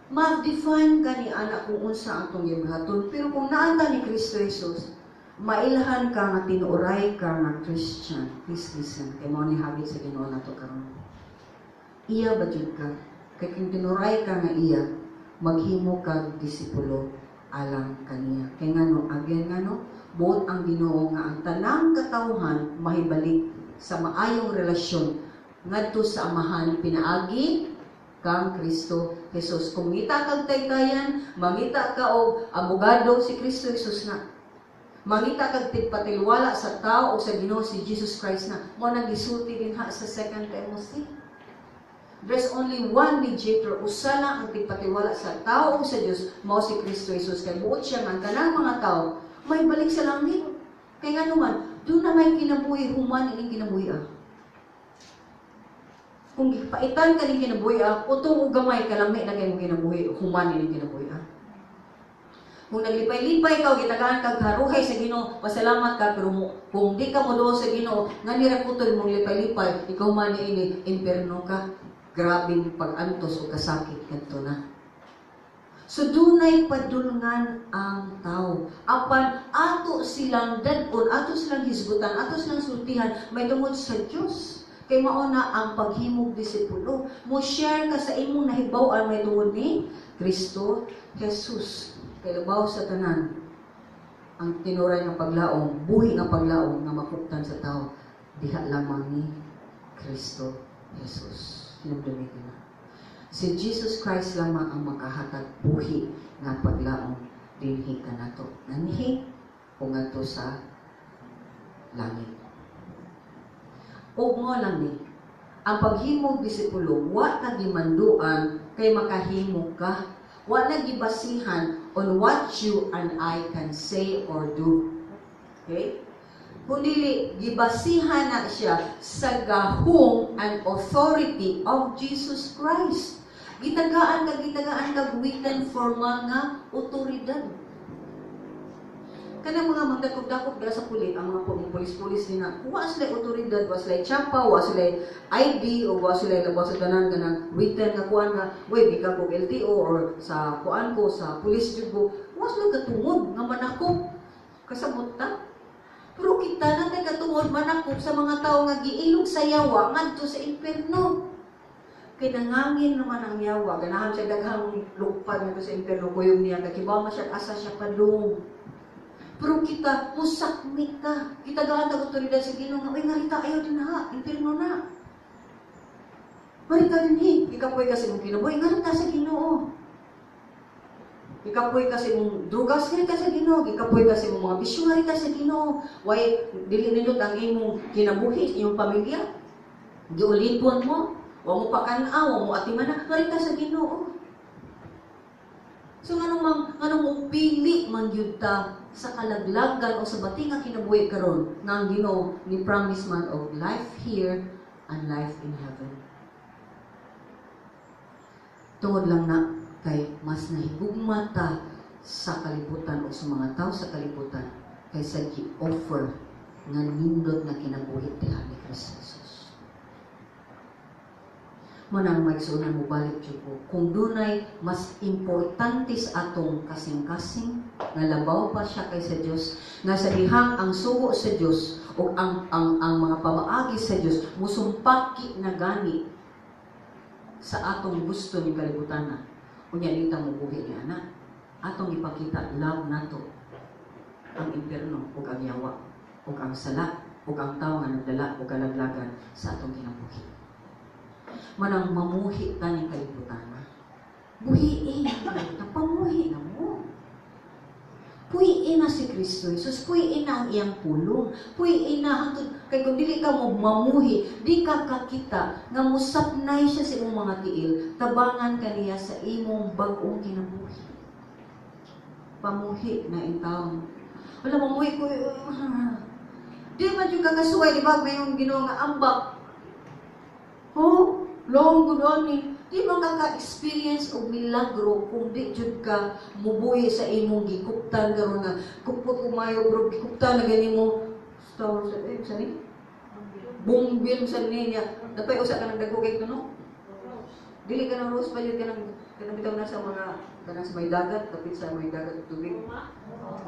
Ma-define ka ni anak kung unsa ang tong gibuhaton. Pero kung naanta ni Kristo Jesus, mailhan ka nga tinuoray ka nga Christian. Please listen, kay mao ni habit sa Ginoo nato karon. Iya ba jud ka? Kay kung tinuoray ka nga iya, maghimo kag disipulo alang kaniya. Kay ngano, again ngano, buot ang Ginoo nga ang tanang katawhan mahibalik sa maayong relasyon ngadto sa Amahan pinaagi kang Kristo Jesus. Kung ngita kag taytayan, mangita ka og abogado, si Kristo Jesus na. Mangita kag tigpatilwala sa tao o sa Ginoo, si Jesus Christ na. Mao nang gisulti din ha sa 2 Timothy. There's only one mediator, usa lang ang tigpatiwala sa tao o sa Dios, mao si Kristo Jesus. Kay buot siya nga ang tanang mga tao may balik sa langit. Kay nga naman, doon na may kinabuhi human ining kinabuhi ah. Kung gipaitan ka ning kinabuhi ah, utong og gamay kalami na kay kinabuhi human ining kinabuhi ah. Kung naglipay-lipay ka o gitagaan kag haruhay sa Ginoo, pasalamat ka, pero mo, kung di ka mo doon sa Ginoo, nga nirakutoy mong lipay-lipay, ikaw man ini imperno ka. Grabing pag-antos o kasakit kadto na. So dunay padulngan ang tao. Apan ato silang dad-on, ato silang hisgutan, ato silang sultihan may tungod sa Dios. Kay mao na ang paghimog disipulo. Mo share ka sa imong nahibaw-an may tungod ni Kristo Jesus. Kay labaw sa tanan, ang tinuray nga paglaom, buhi nga paglaom nga mapuktan sa tao, diha lamang ni Kristo Jesus. Hinumdumi na. Si Jesus Christ lamang ang makahatag buhi nga paglaom dinhi kanato. Nganhi o ngadto sa langit. Og mo lang ni, ang paghimog disipulo, wa ka gimanduan kay makahimo ka. Wa na gibasihan on what you and I can say or do. Okay? Kundi gibasihan na siya sa gahom and authority of Jesus Christ. Gitagaan ka written formal nga otoridad. Kanang mga magdakop-dakop dira sa pulit, ang mga pulis-pulis nila, wa sila otoridad, wa sila tsapa, wa sila ID, o wa sila labas sa tanan kanang written nga kuan nga, "Uy, gikan ko LTO or sa kuan ko, sa pulis jud ko," wa sila katungod nga manakop. Kasabot ta? Pero kita na tay katungod manakop sa mga tawo nga giilog sa yawa ngadto sa impierno. Kay nangangin naman ang yawa, ganahan siya daghang lupad ngadto sa impierno, kuyog niya, kay kibaw man siya asa siya padung. Pero kita, musakmit ta. Kita gaan tag otoridad sa Ginoo nga, "Uy, ngarita ayaw din ha, impierno na. Marita din he, ikapoy kasi mong kinabuhi, ngarita sa Ginoo." Gikapoy ka sa imong drugas, ngari ka sa Ginoo. Gikapoy ka sa imong mga bisyo, ngari ka sa Ginoo. Why dili nindot ang imong kinabuhi, imong pamilya? Giulipon mo, wa mo pakan-aw, wa mo atimana, ngari ka sa Ginoo. So nganong mopili man gyud ta sa kalaglagan o sa bati nga kinabuhi karon nga ang Ginoo ni promise man og life here and life in heaven? Tungod lang na kay mas nahigugma ta sa kalibutan o sa mga tao sa kalibutan kaysa gi-offer nga nindot nga kinabuhi diha ni Kristo Jesus. Mao nang, mga igsuonan, mobalik jud ko. Kung dunay mas importante sa atong kasing-kasing nga labaw pa siya kaysa Dios, nga sa dihang ang sugo sa Dios o ang mga pamaagi sa Dios musumpaki na gani sa atong gusto ni kalibutan na, unya di ta mobuhi ni ana. Atong ipakita love nato ang impierno ug ang yawa ug ang sala ug ang tawo nga nagdala og kalaglagan sa atong kinabuhi. Manang mamuhi ta ning kalibutan. Buhiin ang pamuhi na mo. Puy-i na si Kristo Jesus, puy-i na ang iyang pulong, puy-i na hangtod kay kung dili ka mo mamuhi, di ka kakita nga musapnay siya sa imong mga tiil, tabangan ka niya sa imong bag-ong kinabuhi. Pamuhi na intawon. Wala mamuhi ko. Di man jud ka kasuway, di ba? May yung Ginoo nga ambak. Oh, long good ani. Di man ka ka-experience og milagro kung di jud ka mubuhi sa imong gikuptan karon nga kupot umayo bro, gikuptan na gani mo. Star sa eh sa ni? Bumbil sa niya. Dapay usa ka nang dagko kay kuno. Dili ka nang rose pa jud, kanang kanang bitaw na sa mga kanang sa may dagat, dapit sa may dagat tubig.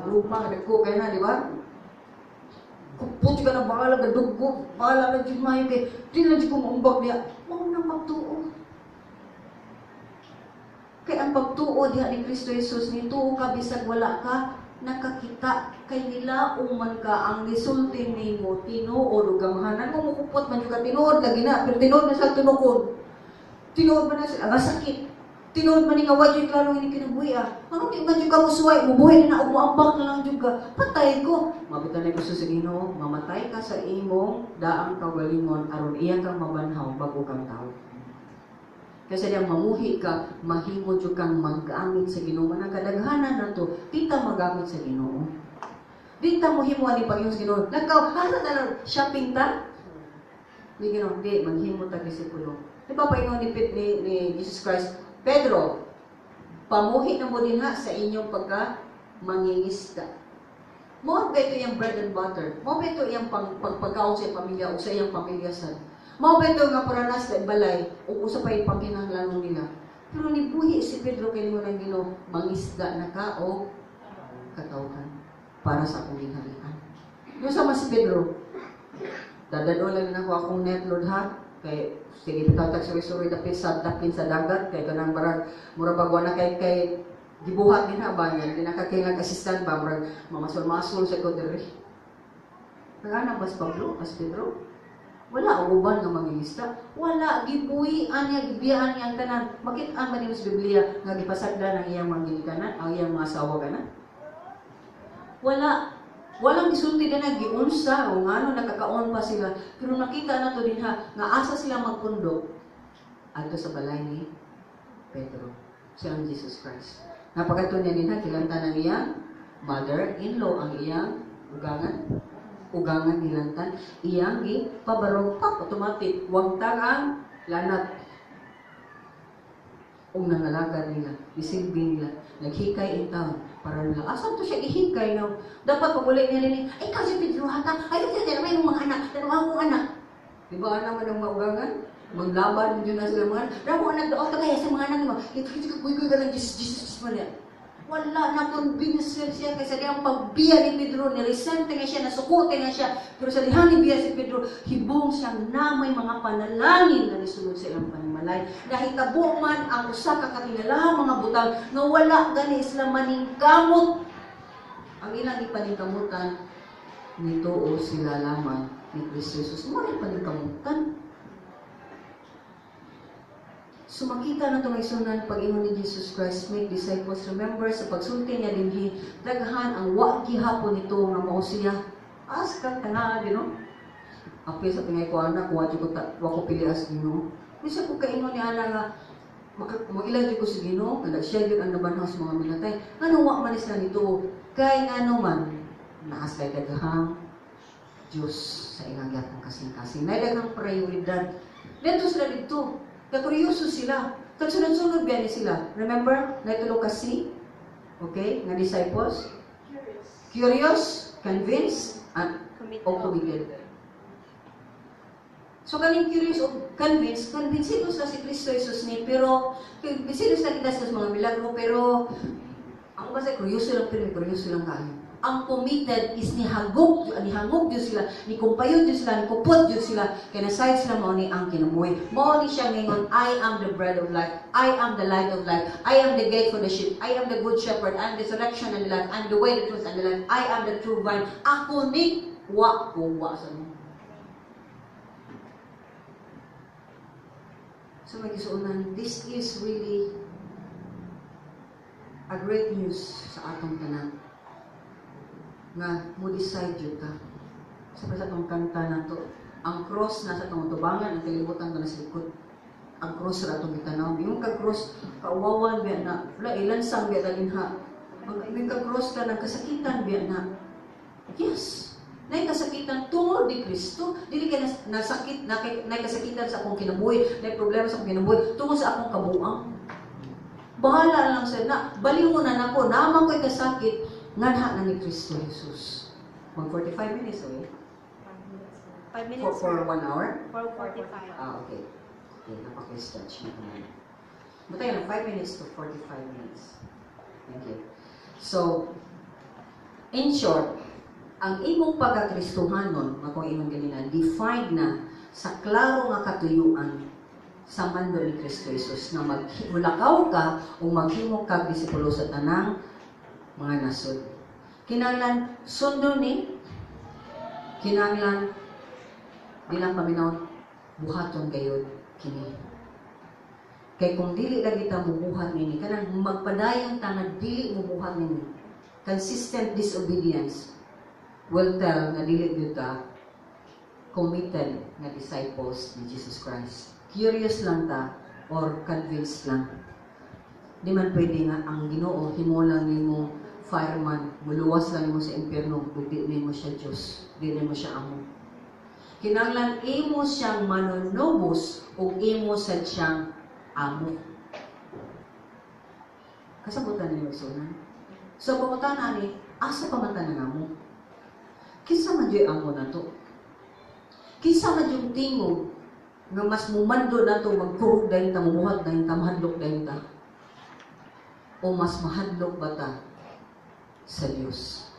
Luma dagko kay na, di ba? Kupot ka na bahala ka dugo, bahala na jud mayo kay di na jud ko maumbak niya. Mao nang pagtuo. Kay ang pagtuo diha ni Kristo Jesus, nituo ka bisag wala ka nakakita, kay nilaong man ka. Ang gisulti nimo tinuod ug gamhanan. Kung mukupot man jud ka, tinuod lagi na, pero tinuod na sa tunokon, tinuod man na sa nga sakit, tinuod man ni nga wa jud klaro ini kinabuhi. Ah, ano, di man jud ka musuway, mubuhi na og moambak na lang jud ka, patay ko. Mabitan na gusto sa Ginoo, mamatay ka sa imong daang kaugalingon aron iya kang mabanhaw, bago kang tao. Kasi diyang mamuhi ka, mahimo jud kang maggamit sa Ginoo. Manang kadaghanan nato, di ta magamit sa Ginoo. Di ta mohimo ani pag sa Ginoo. Lakaw, asa ta lang, shopping ta? Di Ginoo, di maghimo ta disipulo. Di ba paingon ni Jesus Christ, "Pedro, pamuhi na mo dinha sa inyong pagka mangingisda." Mao ba ito iyang bread and butter? Mao ba ito iyang pagpagkaon sa iyang pamilya o sa iyang pamilya sa? Mao ba ito nga paranas sa balay o usa pa yung pangkinahanglanon nila? Pero nibuhi si Pedro kay mo ng Ginoo, "Mangisda na ka o katawhan para sa akong gingharian." Yung sama si Pedro, "Dadalo lang na ako akong net, Lord, ha. Kay sige bitatag suwi-suwi dapin sa dagat kay kanang barag mura bag wala kay gibuhat din ha ba niya, di na ka kailangan assistant ba, murag mamasol-masol sa ko diri." Nagana ba si Pablo, as Pedro? Wala og uban nga mangingisda. Wala gibuhian niya, gibiyaan niya ang tanan. Makit-an man nimo sa Biblia nga gipasagdan ang iyang mga ginikanan, ang iyang mga asawa kana? Wala. Walang gisulti na giunsa o ngano nakakaon pa sila. Pero nakita na to dinha nga asa sila magpundok adto sa balay ni Pedro. Siya ang Jesus Christ. Napakato niya dinha gilantan ang iyang mother-in-law, ang iyang ugangan. Ugangan gilantan, iyang gipabarog pap automatic wagtang ang lanat. Ug nangalagad nila, gisilbi nila, naghikay in town para nila. Asa to siya gihikay no? Dapat pag uli niya nini, "Ay, ikaw si Pedro hata, ay siya may mga anak, dalawa akong anak." Di ba ana man ang maugangan? Maglaban jud na sila mga anak. "Damo anak daw ka kaya sa mga anak mo. Ito ito kuy kuy ka lang, Jesus Jesus Jesus man niya." Wala na convince siya kay sa dihang pagbiya ni Pedro, ni resente nga siya, nasukote nga siya. Pero sa dihang ni biya si Pedro, hibong siya na may mga panalangin na nisulod sa iyang panimalay. Nahitabo man ang usa ka katingalahang mga butang nga wala gani sila maningkamot. Ang ilang ipaningkamutan, nituo sila lamang ni Kristo Jesus. Mo ni paningkamutan. So makita na ito, mga igsuonan, pag-ingon ni Jesus Christ, "Make disciples." Remember, sa pagsulti niya dinhi, daghan ang wa gihapon nito nga mao siya. Ask ka tanga, you know? Apil sa tingay ko anak, wa ko ta, wa ko pili as Ginoo. Bisa ko kaingon ni ana nga maka moila jud ko sa Ginoo, nga siya gyud ang nabanhaw sa mga minatay. Ngano wa man sila nito? Kay ngano man naa sa daghang Diyos sa ilang gyapon kasing-kasing. Nay daghang prioridad. Dito sila dito. Kakuryoso sila. Kagsunod-sunod biya ni sila. Remember, naitulo kasi, okay, nga disciples? Curious. Curious, convinced, and Committed. O committed. So kaning curious o convinced, convinced sa si Kristo Jesus ni, pero kumbinsido sa kita sa mga milagro, pero ang basta kuryoso lang, pero kuryoso lang kayo. Ang committed is nihangop jud sila, ni kumpayod jud sila, ni kupot jud sila, kay nasayod sila mao ni ang kinabuhi. Mao ni siya ngingon, "I am the bread of life, I am the light of life, I am the gate for the sheep, I am the good shepherd, I am the resurrection and the life, I am the way, the truth, and the life, I am the true vine." Ako ni, wa ko wa sa mo. So mga igsuonan, this is really a great news sa atong tanan nga mo decide jud ka. Sa atong kanta nato, ang cross na sa atong tubangan, ang kalibutan na sa likod. Ang cross ra atong gitanaw. Yung kag cross, kauwawan biya na, wala ilansang biya talinha. Ang yung kag cross ka ng kasakitan biya na. Yes. Nay kasakitan tungod ni Kristo. Dili kay nasakit na kay nay kasakitan sa akong kinabuhi, nay problema sa akong kinabuhi tungod sa akong kabuang. Bahala lang sa na, baliw na nako, naman ko'y kasakit, nganha na ni Kristo Jesus. Mag 45 minutes, okay? 5 minutes. 5 For, minutes. for 1 hour? 4:45. Ah, okay. Okay, napaka-stretch na naman. Butay na, 5 minutes to 45 minutes. Thank you. So, in short, ang imong pagkakristuhanon, akong imong ganina, defined na sa klaro nga katuyuan sa mando ni Kristo Jesus na maglakaw ka o maghimo kag disipulo sa tanang mga nasod. Kinahanglan sundo ni, kinahanglan bilang paminaw, buhaton gayod kini. Kay kung dili lagi ta mubuhat nini, kanang magpadayon ta nga dili mubuhat nini, consistent disobedience will tell nga dili gyud ta committed nga disciples ni Jesus Christ. Curious lang ta or convinced lang. Di man pwede nga ang Ginoo himo lang nimo fireman, muluwas lang nimo sa impyerno, ug di nimo siya Dios, di nimo siya amo. Kinahanglan imo siyang manunubos ug imo sad siyang amo. Kasabutan ninyo, igsuonan? So pangutana ni, asa pa man ta nangamo? Kinsa man juy amo nato? Kinsa man yung tingog nga mas mumando nato magkurog dayon ta, mumuhat dayon ta, mahadlok dayon ta? O mas mahadlok ba ta sa Dios?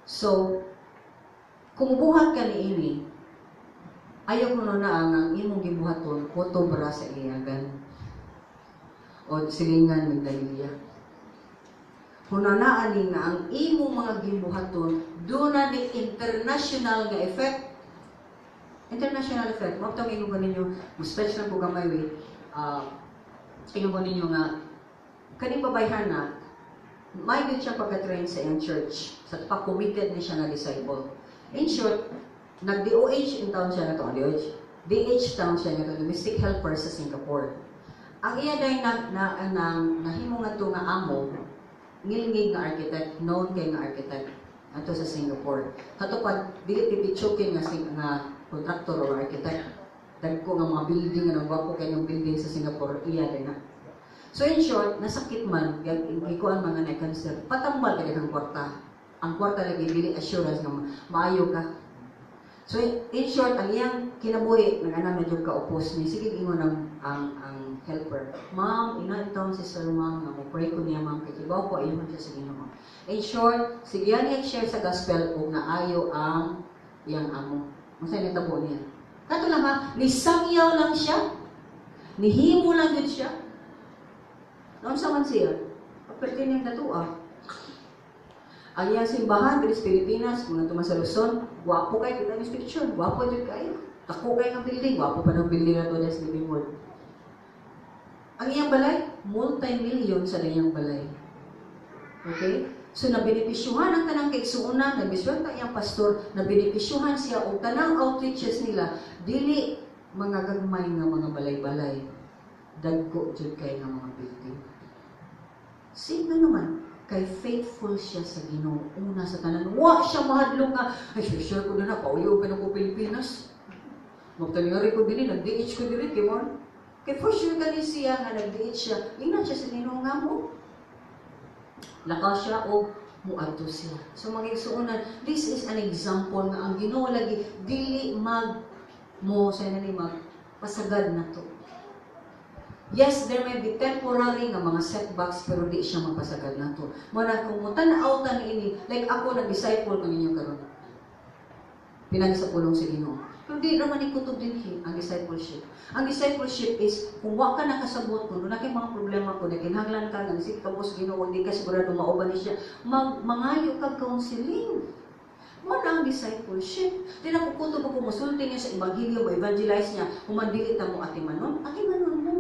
So, kung mubuhat ka ni ini, ayaw ko na ang imong gibuhaton, kutob ra sa iyagan o silingan ng Galilea. Hunanaan ni nga ang imong mga gibuhaton duna ni international nga effect. International effect. Mao tong ingon ko ninyo, mo stretch lang ko gamay we. Ingon ko ninyo nga kaning babayhana may good siya pagka-train sa iyang church. Sa pa committed ni siya nga disciple. In short, nag-DOH in town siya na to, DOH. DH town siya nga to, domestic helper sa Singapore. Ang iya dahil na nahimo nga to nga amo, ngilngig nga architect, known kay nga architect ato sa Singapore. Katupad, dili pipitsukin nga contractor or architect. Dagko nga mga building nga gwapo kay yung building sa Singapore, iya din na. So in short, nasakit man, gikuan mga na cancer, patambal ka ang kwarta. Ang kwarta lagi dili assurance nga maayo ka. So in short, ang iyang kinabuhi, nag-ana na jud ka opos ni sige ingon ang helper. "Ma'am, ina intawon si sir, ma'am, nga mo pray ko niya, ma'am, kay kibaw ko ayon siya sa Ginoo." In short, sige niya share sa gospel ug naayo ang iyang amo. Unsa nitabo niya? Kato lang ha, nisangyaw lang siya. Nihimo lang jud siya. Naunsa man siya? Paperti niyang datua. Ang iyang simbahan diri sa Pilipinas, kung nato man sa Luzon, gwapo kay kita ni picture, gwapo jud kayo. Dako kay nga building, gwapo pa ng building na to sa Living Word. Ang iyang balay, multi-million sa iyang balay. Okay? So nabenepisyuhan ang tanang kaigsuonan, nabiswerte ang iyang pastor, nabenepisyuhan siya og tanang outreaches nila, dili mga gagmay nga mga balay-balay. Dagko jud kay nga mga building. Sino naman kay faithful siya sa Ginoo una sa tanan. Wa siya mahadlok nga ay sure, sure ko na pauyo pa ko Pilipinas. Magtaningari ko dinhi, nag-DH ko diri kay mo. Kay for sure kani siya nga nag-DH siya. Ingnan siya sa Ginoo nga mo lakaw siya o muadto siya. So mga igsuonan, this is an example nga ang Ginoo lagi dili mag mo sa ni mag pasagad na to. Yes, there may be temporary nga mga setbacks, pero di siya mapasagad na to. Mo na kung mutan-aw ta niini, like ako, nag-disciple ko ninyo karon. Pinagi sa pulong sa Ginoo. Pero di naman ni kutob dinhi ang discipleship. Ang discipleship is kung wa ka nakasabot, kung doon kay mga problema, kung nakinahanglan ka, nang ka mo sa Ginoo, hindi ka sigurado mauban ni siya, mangayo kag counseling. Mo na ang discipleship. Di na kukutob ako musulti niya sa ebanghelyo, mo evangelize niya, human dili ta mo atimanon, atimanon mo.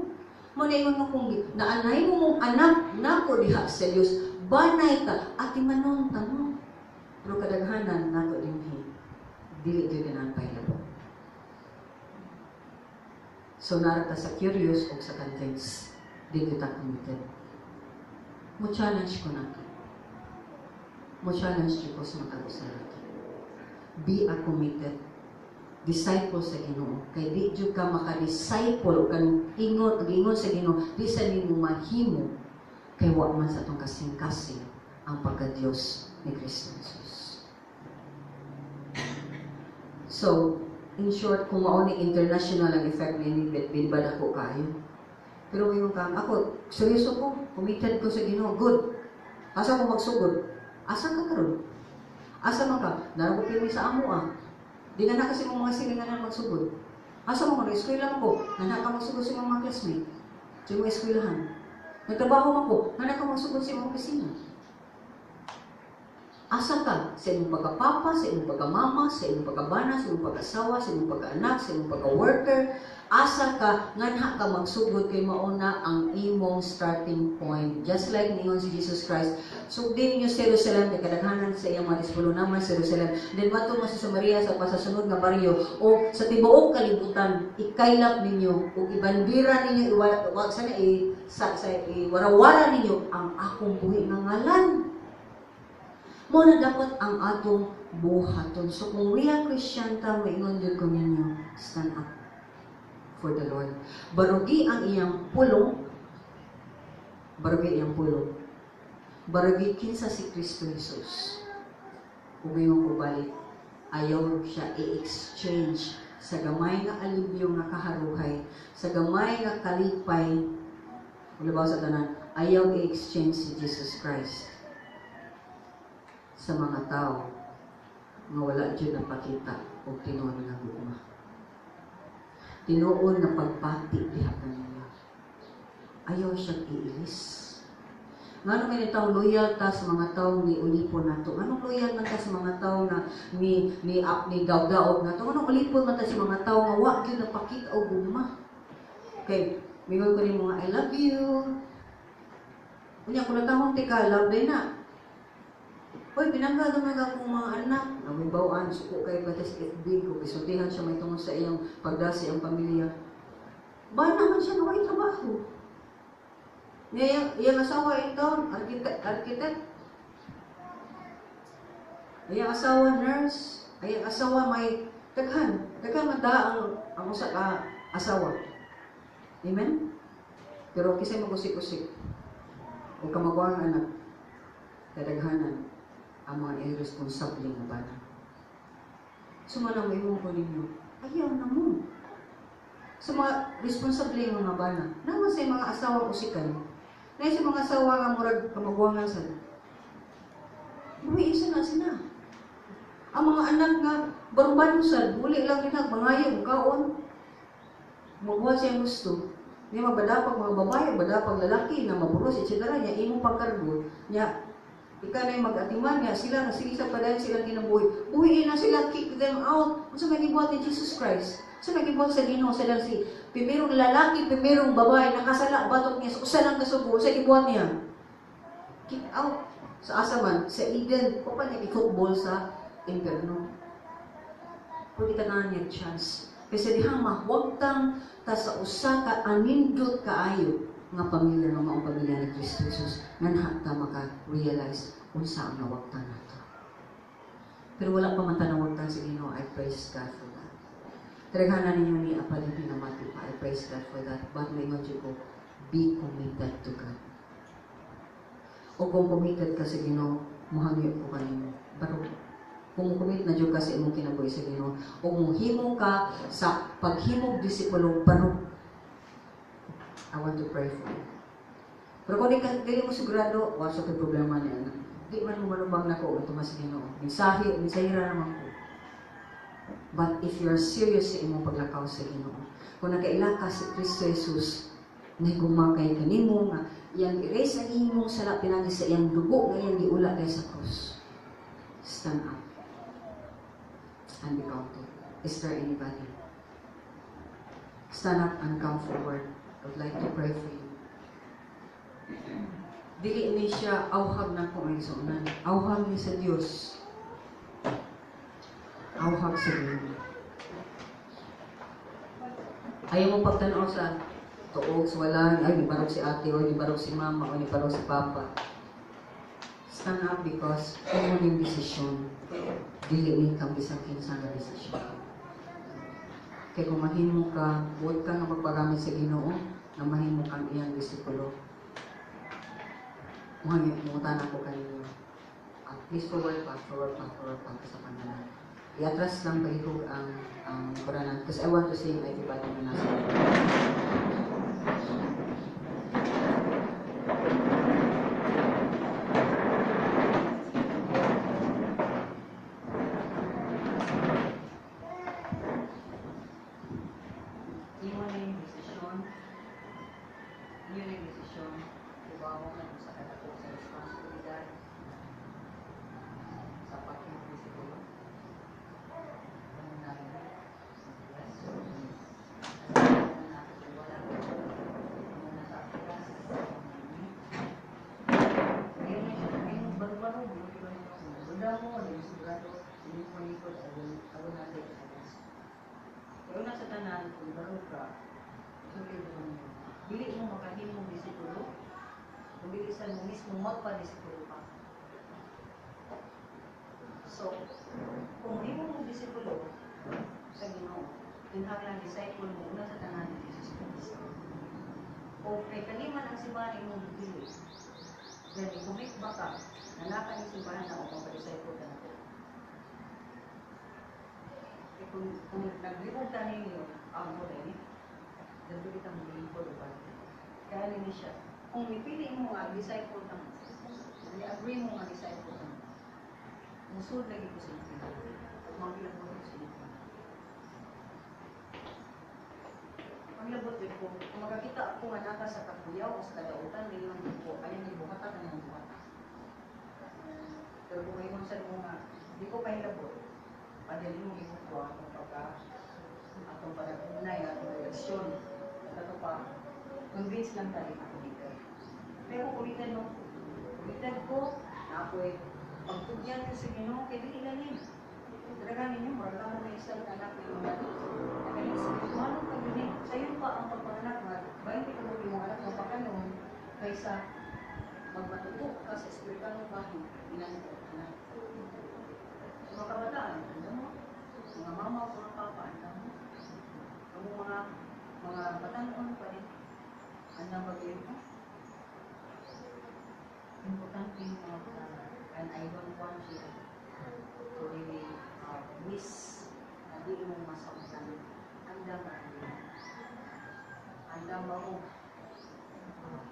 Mo na ingon nga kung naanay mo mong anak nako diha sa Dios, banay ta, atimanon ta mo. Pero kadaghanan nato dinhi, dili gyud ganahan pahilabo. So nara ta sa curious o sa convince, di kita committed. Mo challenge ko nato. Mo challenge ko sa matag usa nato. Be a committed disciple sa Ginoo. Kay di jud ka maka-disciple o kanang ingon ingon sa Ginoo, di sa nimo mahimo kay wa man sa atong kasing-kasing ang pagka-Dios ni Kristo Jesus. So, in short, kung mao ni international ang effect ni ba dako kayo. Pero ngayon kang ako, seryoso ko, committed ko sa Ginoo, good. Asa ko magsugod? Asa ka karon? Asa man ka? Nara ko pirmi sa amo ah. Di na na kasi mong mga silinganan magsugod. Asa mo ko? Eskwela mo ko. Nana ka magsugod sa imong mga classmate. Sa imong eskwelahan. Nagtrabaho man ko. Nana ka magsugod sa imong opisina. Asa ka? Sa imong pagkapapa, sa imong pagkamama, sa imong pagkabana, sa imong pag-asawa, sa imong pagkaanak, sa imong pagka-worker. Asa ka, nganha ka magsugod kay mauna ang imong starting point. Just like ningon si Jesus Christ, sugdi ninyo sa Jerusalem, kay kadaghanan sa iyang mga disipulo naman sa Jerusalem. Then mato mo sa Samaria, sa pasasunod nga baryo, o sa tibuok kalibutan, ikaylap ninyo, o ibandira ninyo, iwa, wa, sana, i, sa, iwarawara ninyo ang akong buhi nga ngalan. Mo na dapat ang atong buhaton. So kung we are Christian ta, maingon jud ko ninyo, stand up for the Lord. Barugi ang iyang pulong, barugi iyang pulong. Barugi kinsa si Kristo Jesus. Ug ingon ko balik, ayaw siya i-exchange sa gamay nga alibyo nga kaharuhay, sa gamay nga kalipay, wala sa tanan, ayaw i-exchange si Jesus Christ sa mga tao nga wala jud napakita og tinuod nga gugma. Tinuod nga pagpati diha kanila. Ayaw siyang iilis. Ngano may tao loyal ta sa mga tao ni ulipon nato? Nganong loyal man ta sa mga tao na ni ni up ni daog nato? Nganong ulipon man ta sa mga tao nga wa gyud napakita og gugma? Kay mingon ko nimo nga I love you. Unya kung natahong tika, love day na. Hoy, pinangga naman akong mga anak. Nawibawaan, suko kay pati sa FB ko. Gisultihan siya may tungod sa iyang pagdasi ang pamilya. Ba naman siya nga way trabaho. Nga iyang, iyang asawa in town, architect, architect. Iyang asawa nurse. Iyang asawa may daghan. Daghan man da ang usa ka asawa. Amen? Pero kisay magusik-usik. O kamaguang anak, kadaghanan ang mga irresponsable nga bana. Sumala mo imong ko ninyo, ayaw na mo. Sa mga responsable nga mga bana, naman sa mga asawa usikan, na sa mga asawa nga murag kamaguangan sa buhi isa na sila. Ang mga anak nga barubano sad, muli lang nila mangayo kaon. Magbuhat siya gusto. Niya mabadapag mga babae, badapag lalaki na maburos, etc. Niya imong pagkargo, niya ika na yung mag-atiman niya, sila na sige sa padayon silang kinabuhi. Buhiin na sila, kick them out. Unsa may gibuhat ni Jesus Christ? So nagibuhat sa Ginoo sa lang si primerong lalaki, primerong babae nakasala batok niya sa usa lang kasubo, sa gibuhat niya. Kick out sa asa man sa Eden, o pa niya football sa impierno. Pero kita na niya chance. Kasi dihang mahwagtang ta sa usa ka anindot kaayo nga pamilya nga maong pamilya ni Kristo Jesus, nganha ta maka-realize unsa ang nawagtan nato. Pero wala pa man ta nawagtan sa Ginoo. I praise God for that. Kadaghanan ninyo ni apalin hinamati pa. I praise God for that. But maingon jud ko, be committed to God. O kung committed ka sa Ginoo, muhangyo ko kanimo. Pero kung commit na jud ka sa imong kinabuhi sa Ginoo, o muhimo ka sa paghimog disipulo, pero I want to pray for you. Pero kung di ka, dili mo sigurado, wala sa problema niya. Di man mo manubang nako ito mas Ginoo. Mensahe, mensahera naman ko. But if you're serious sa imong paglakaw sa Ginoo, kung nakaila ka si Kristo Jesus, nahigugma kay kanimo nga iyang erase ang imong sala pinagi sa iyang dugo nga iyang giula kay sa krus. Stand up and be counted. Is there anybody? Stand up and come forward. I would like to pray for you. Dili ni siya awhag na ko ang isunan. Awhag ni sa Dios. Awhag sa Ginoo. Ayaw mo pagtanaw sa tuog, sa walan, ay, nibarog si ate, o nibarog si mama, o nibarog si papa. Stand up because imo ning desisyon, dili ni kang bisan kinsa nga desisyon. Kay kung mahimo ka, buot ka nga magpagamit sa Ginoo, nga mahimo kang iyang disipulo. Muhangyo, mungutana ko kaninyo. Please forward pa, forward pa, forward pa sa pangalan. I-atras lang palihog ang Kuranan because I want to see everybody na nasa. Imo na yung desisyon. Iyo na yung desisyon. Diba mo na sa kadako sa responsibilidad sa pagiging disipulo. Ano na rin? Yes. Wala. Ano na sa atras? Ngayon na siya. Ngayon, baru-baru. Duda mo, di sigurado. Hindi mo likod. I will not take it. Pero nasa tanan, kung baro ka, sulti mo ninyo. Dili mo makahimong disipulo, kung dili sa mo mismo magpa-disipulo ka. So, kung himo mo disipulo sa Ginoo, kinahanglan disciple mo una sa tanan ni Jesus Christ. O kay kaniman ang simbahan imong gipili, then i-commit ba ka na naka ni simbahan na o pa-disciple ka na ko? Eh, kung naglibog ta ninyo, ang mo rin, dito kita mo lingkod o ba? Kaya ni siya, kung mipili mo nga disciple ka mo, ni-agree mo nga disciple ka mo, musulod lagi ko sa inyo. Maglabot ko sa inyo. Maglabot din ko. Kung makakita ako nga naka sa kakuyaw o sa kadautan, ngayon ko, ayaw ni buhata ka nang buhata. Pero kung ngayon sa mo nga, di ko pahilabot, padali mo imong ko atong pagka, atong pag-unay, atong reaksyon, at ato pa, convince lang tayo na committed. Pero committed no, committed ko, na ako eh, pagtugyan niyo sa Ginoo, kay dili ganin. Talaga ninyo, murag lang mo may isang anak na yung mga nagaling sa ano ka yun eh. Sayon pa ang pagpanganak nga, 20 ka buok imong anak mo pakanon, kaysa magmatuto ka sa espiritual mo bahin, ilan ko anak. So, mga kabataan, ano mo? Mga mama o mga papa, ano mo? Ang mga batanon pa rin, ano ba mo? Importante yung mga batanon. And I don't want you to really miss na di mo masaktan. Andam na andam ba mo?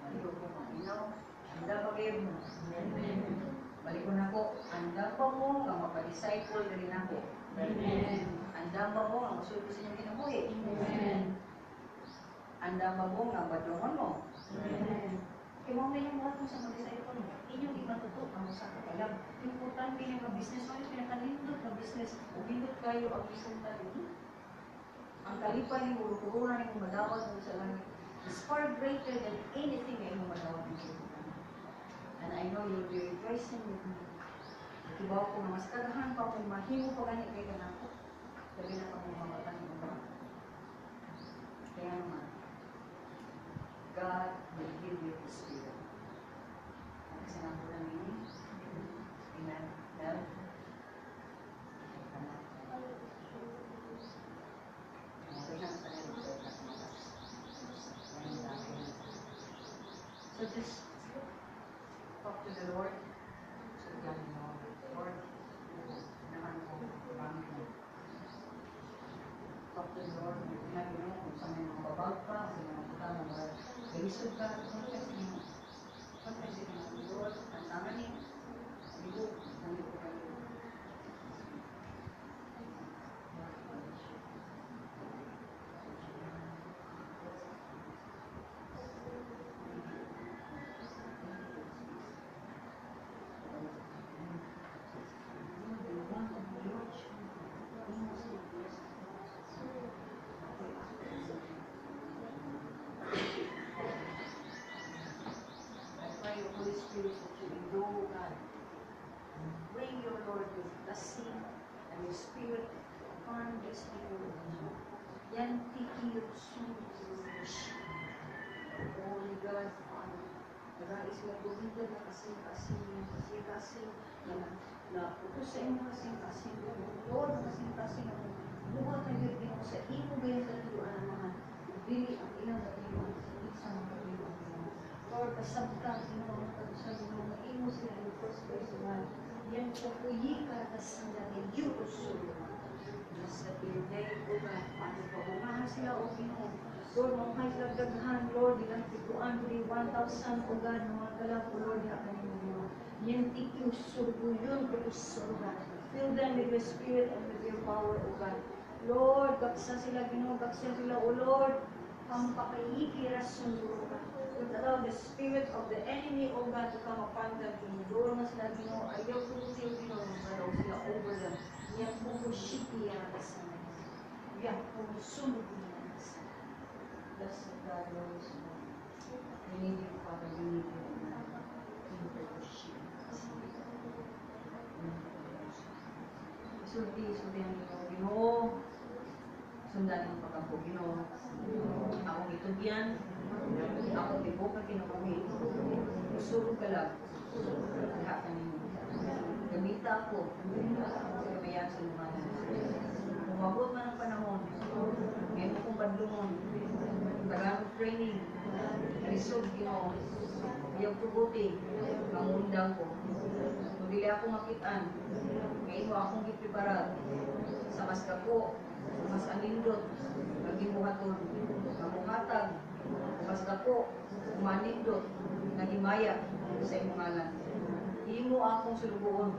Maligo ko maminaw. Andam ba kayo mo? Balik ko na ko. Andam ba mo nga mapa-disciple diri nako? Andam ba mo nga mosulod sa inyong kinabuhi? Andam ba mo nga badlongon mo? Kay mao na yung buhat mo sa mga disciple mo. Inyong imatuto ang usa ka kalag. Importante nga business mo, yung pinakanindot nga business. Ug nindot kayo ang resulta ninyo. Ang kalipay nimo, corona nimo madawat mo sa langit is far greater than anything nga imong madawat mo sa kalibutan. And I know you'll be rejoicing with me. Kibaw ko nga mas kagahan pa kung mahimo pa gani kay kanako. Labi na pa kung mamatan mo ba. Kaya naman, God will give you His Spirit. Kasi nga po lang ini. Amen. Mel? Tama. Okay na, sa kanya. So just talk to the Lord. So yan, no, Lord, naman ko, marami ko. Talk to the Lord, sinabi mo kung saan may mga babag ka, sa mga puta na mga galisod ka, confess mo. Confess mo, Lord, ang tama ni, ligo, nandito ko kayo. Lord, bless you. I pray, Holy Spirit, that you endow God and bring your Lord your blessing and your spirit upon these people. Yan Holy God, Father, Nagari sila gumida na kasing-kasing, kasing-kasing, na na utos sa imo kasing-kasing, Lord, kasing-kasing ako. Buhat na gyud Ginoo sa imo gayon katuyuan ang mga dili ang ilang katuyuan sa isang katuyuan, Ginoo. Lord, pasabta Ginoo ang sa Ginoo nga imo sila in first place, God. Yan ko kuyi karatasang dati yuso. Blessed be your name, O God. Paano pa umahan sila, O Ginoo. Lord, maunghay sila daghan, Lord, ilang pituan, dili 1,000, O God, mga kalag, O Lord, diha kanimo, Ginoo. Yan tikyo surguyon, O God. Fill them with your spirit and with your power, O God. Lord, gaksa sila, Ginoo, gaksa sila, O Lord. Pampakayiki rason, O God. Don't allow the spirit of the enemy, O God, to come upon them. Tinudoro na sila, Ginoo. Ayaw tuguti, O Ginoo, magkaraw sila over them. Yan po ko shiki sa Yan po sunod niya. Blessed God, Lord, so we need you, Father. We need you, O God. Sulti, sulti ang Ginoo. Ginoo, sundan ang pagkampo, Ginoo. Akong itugyan, akong tibok ang kinabuhi. Usulog ka lang. Lahat na ninyo. Gamita ako sa kamayan sa lumanan. Umabot man ang panahon, ngayon kong badlungon, Tagalog training, lisod, Ginoo. Ayaw tuguti, mangundang ko. Kung dili ako makitaan, ngayon mo akong gipreparar sa mas dako, mas anindot, nagibuhaton, mamuhatag, mas dako, manindot, nagimaya sa imong ngalan. Imo akong sulugoon.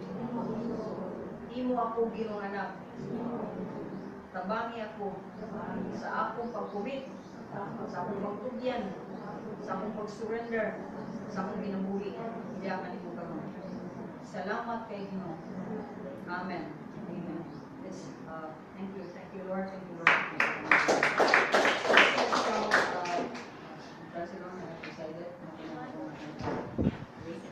Imo ako Ginoong anak. Tabangi ako sa akong pagkumit, sa akong pagtugyan, sa akong pag-surrender, sa akong kinabuhi. Diya ka nimo karon. Salamat kay Ginoo. Amen. Amen. Yes, thank you. Thank you, Lord. Thank you, Lord. So, President has decided. Wait.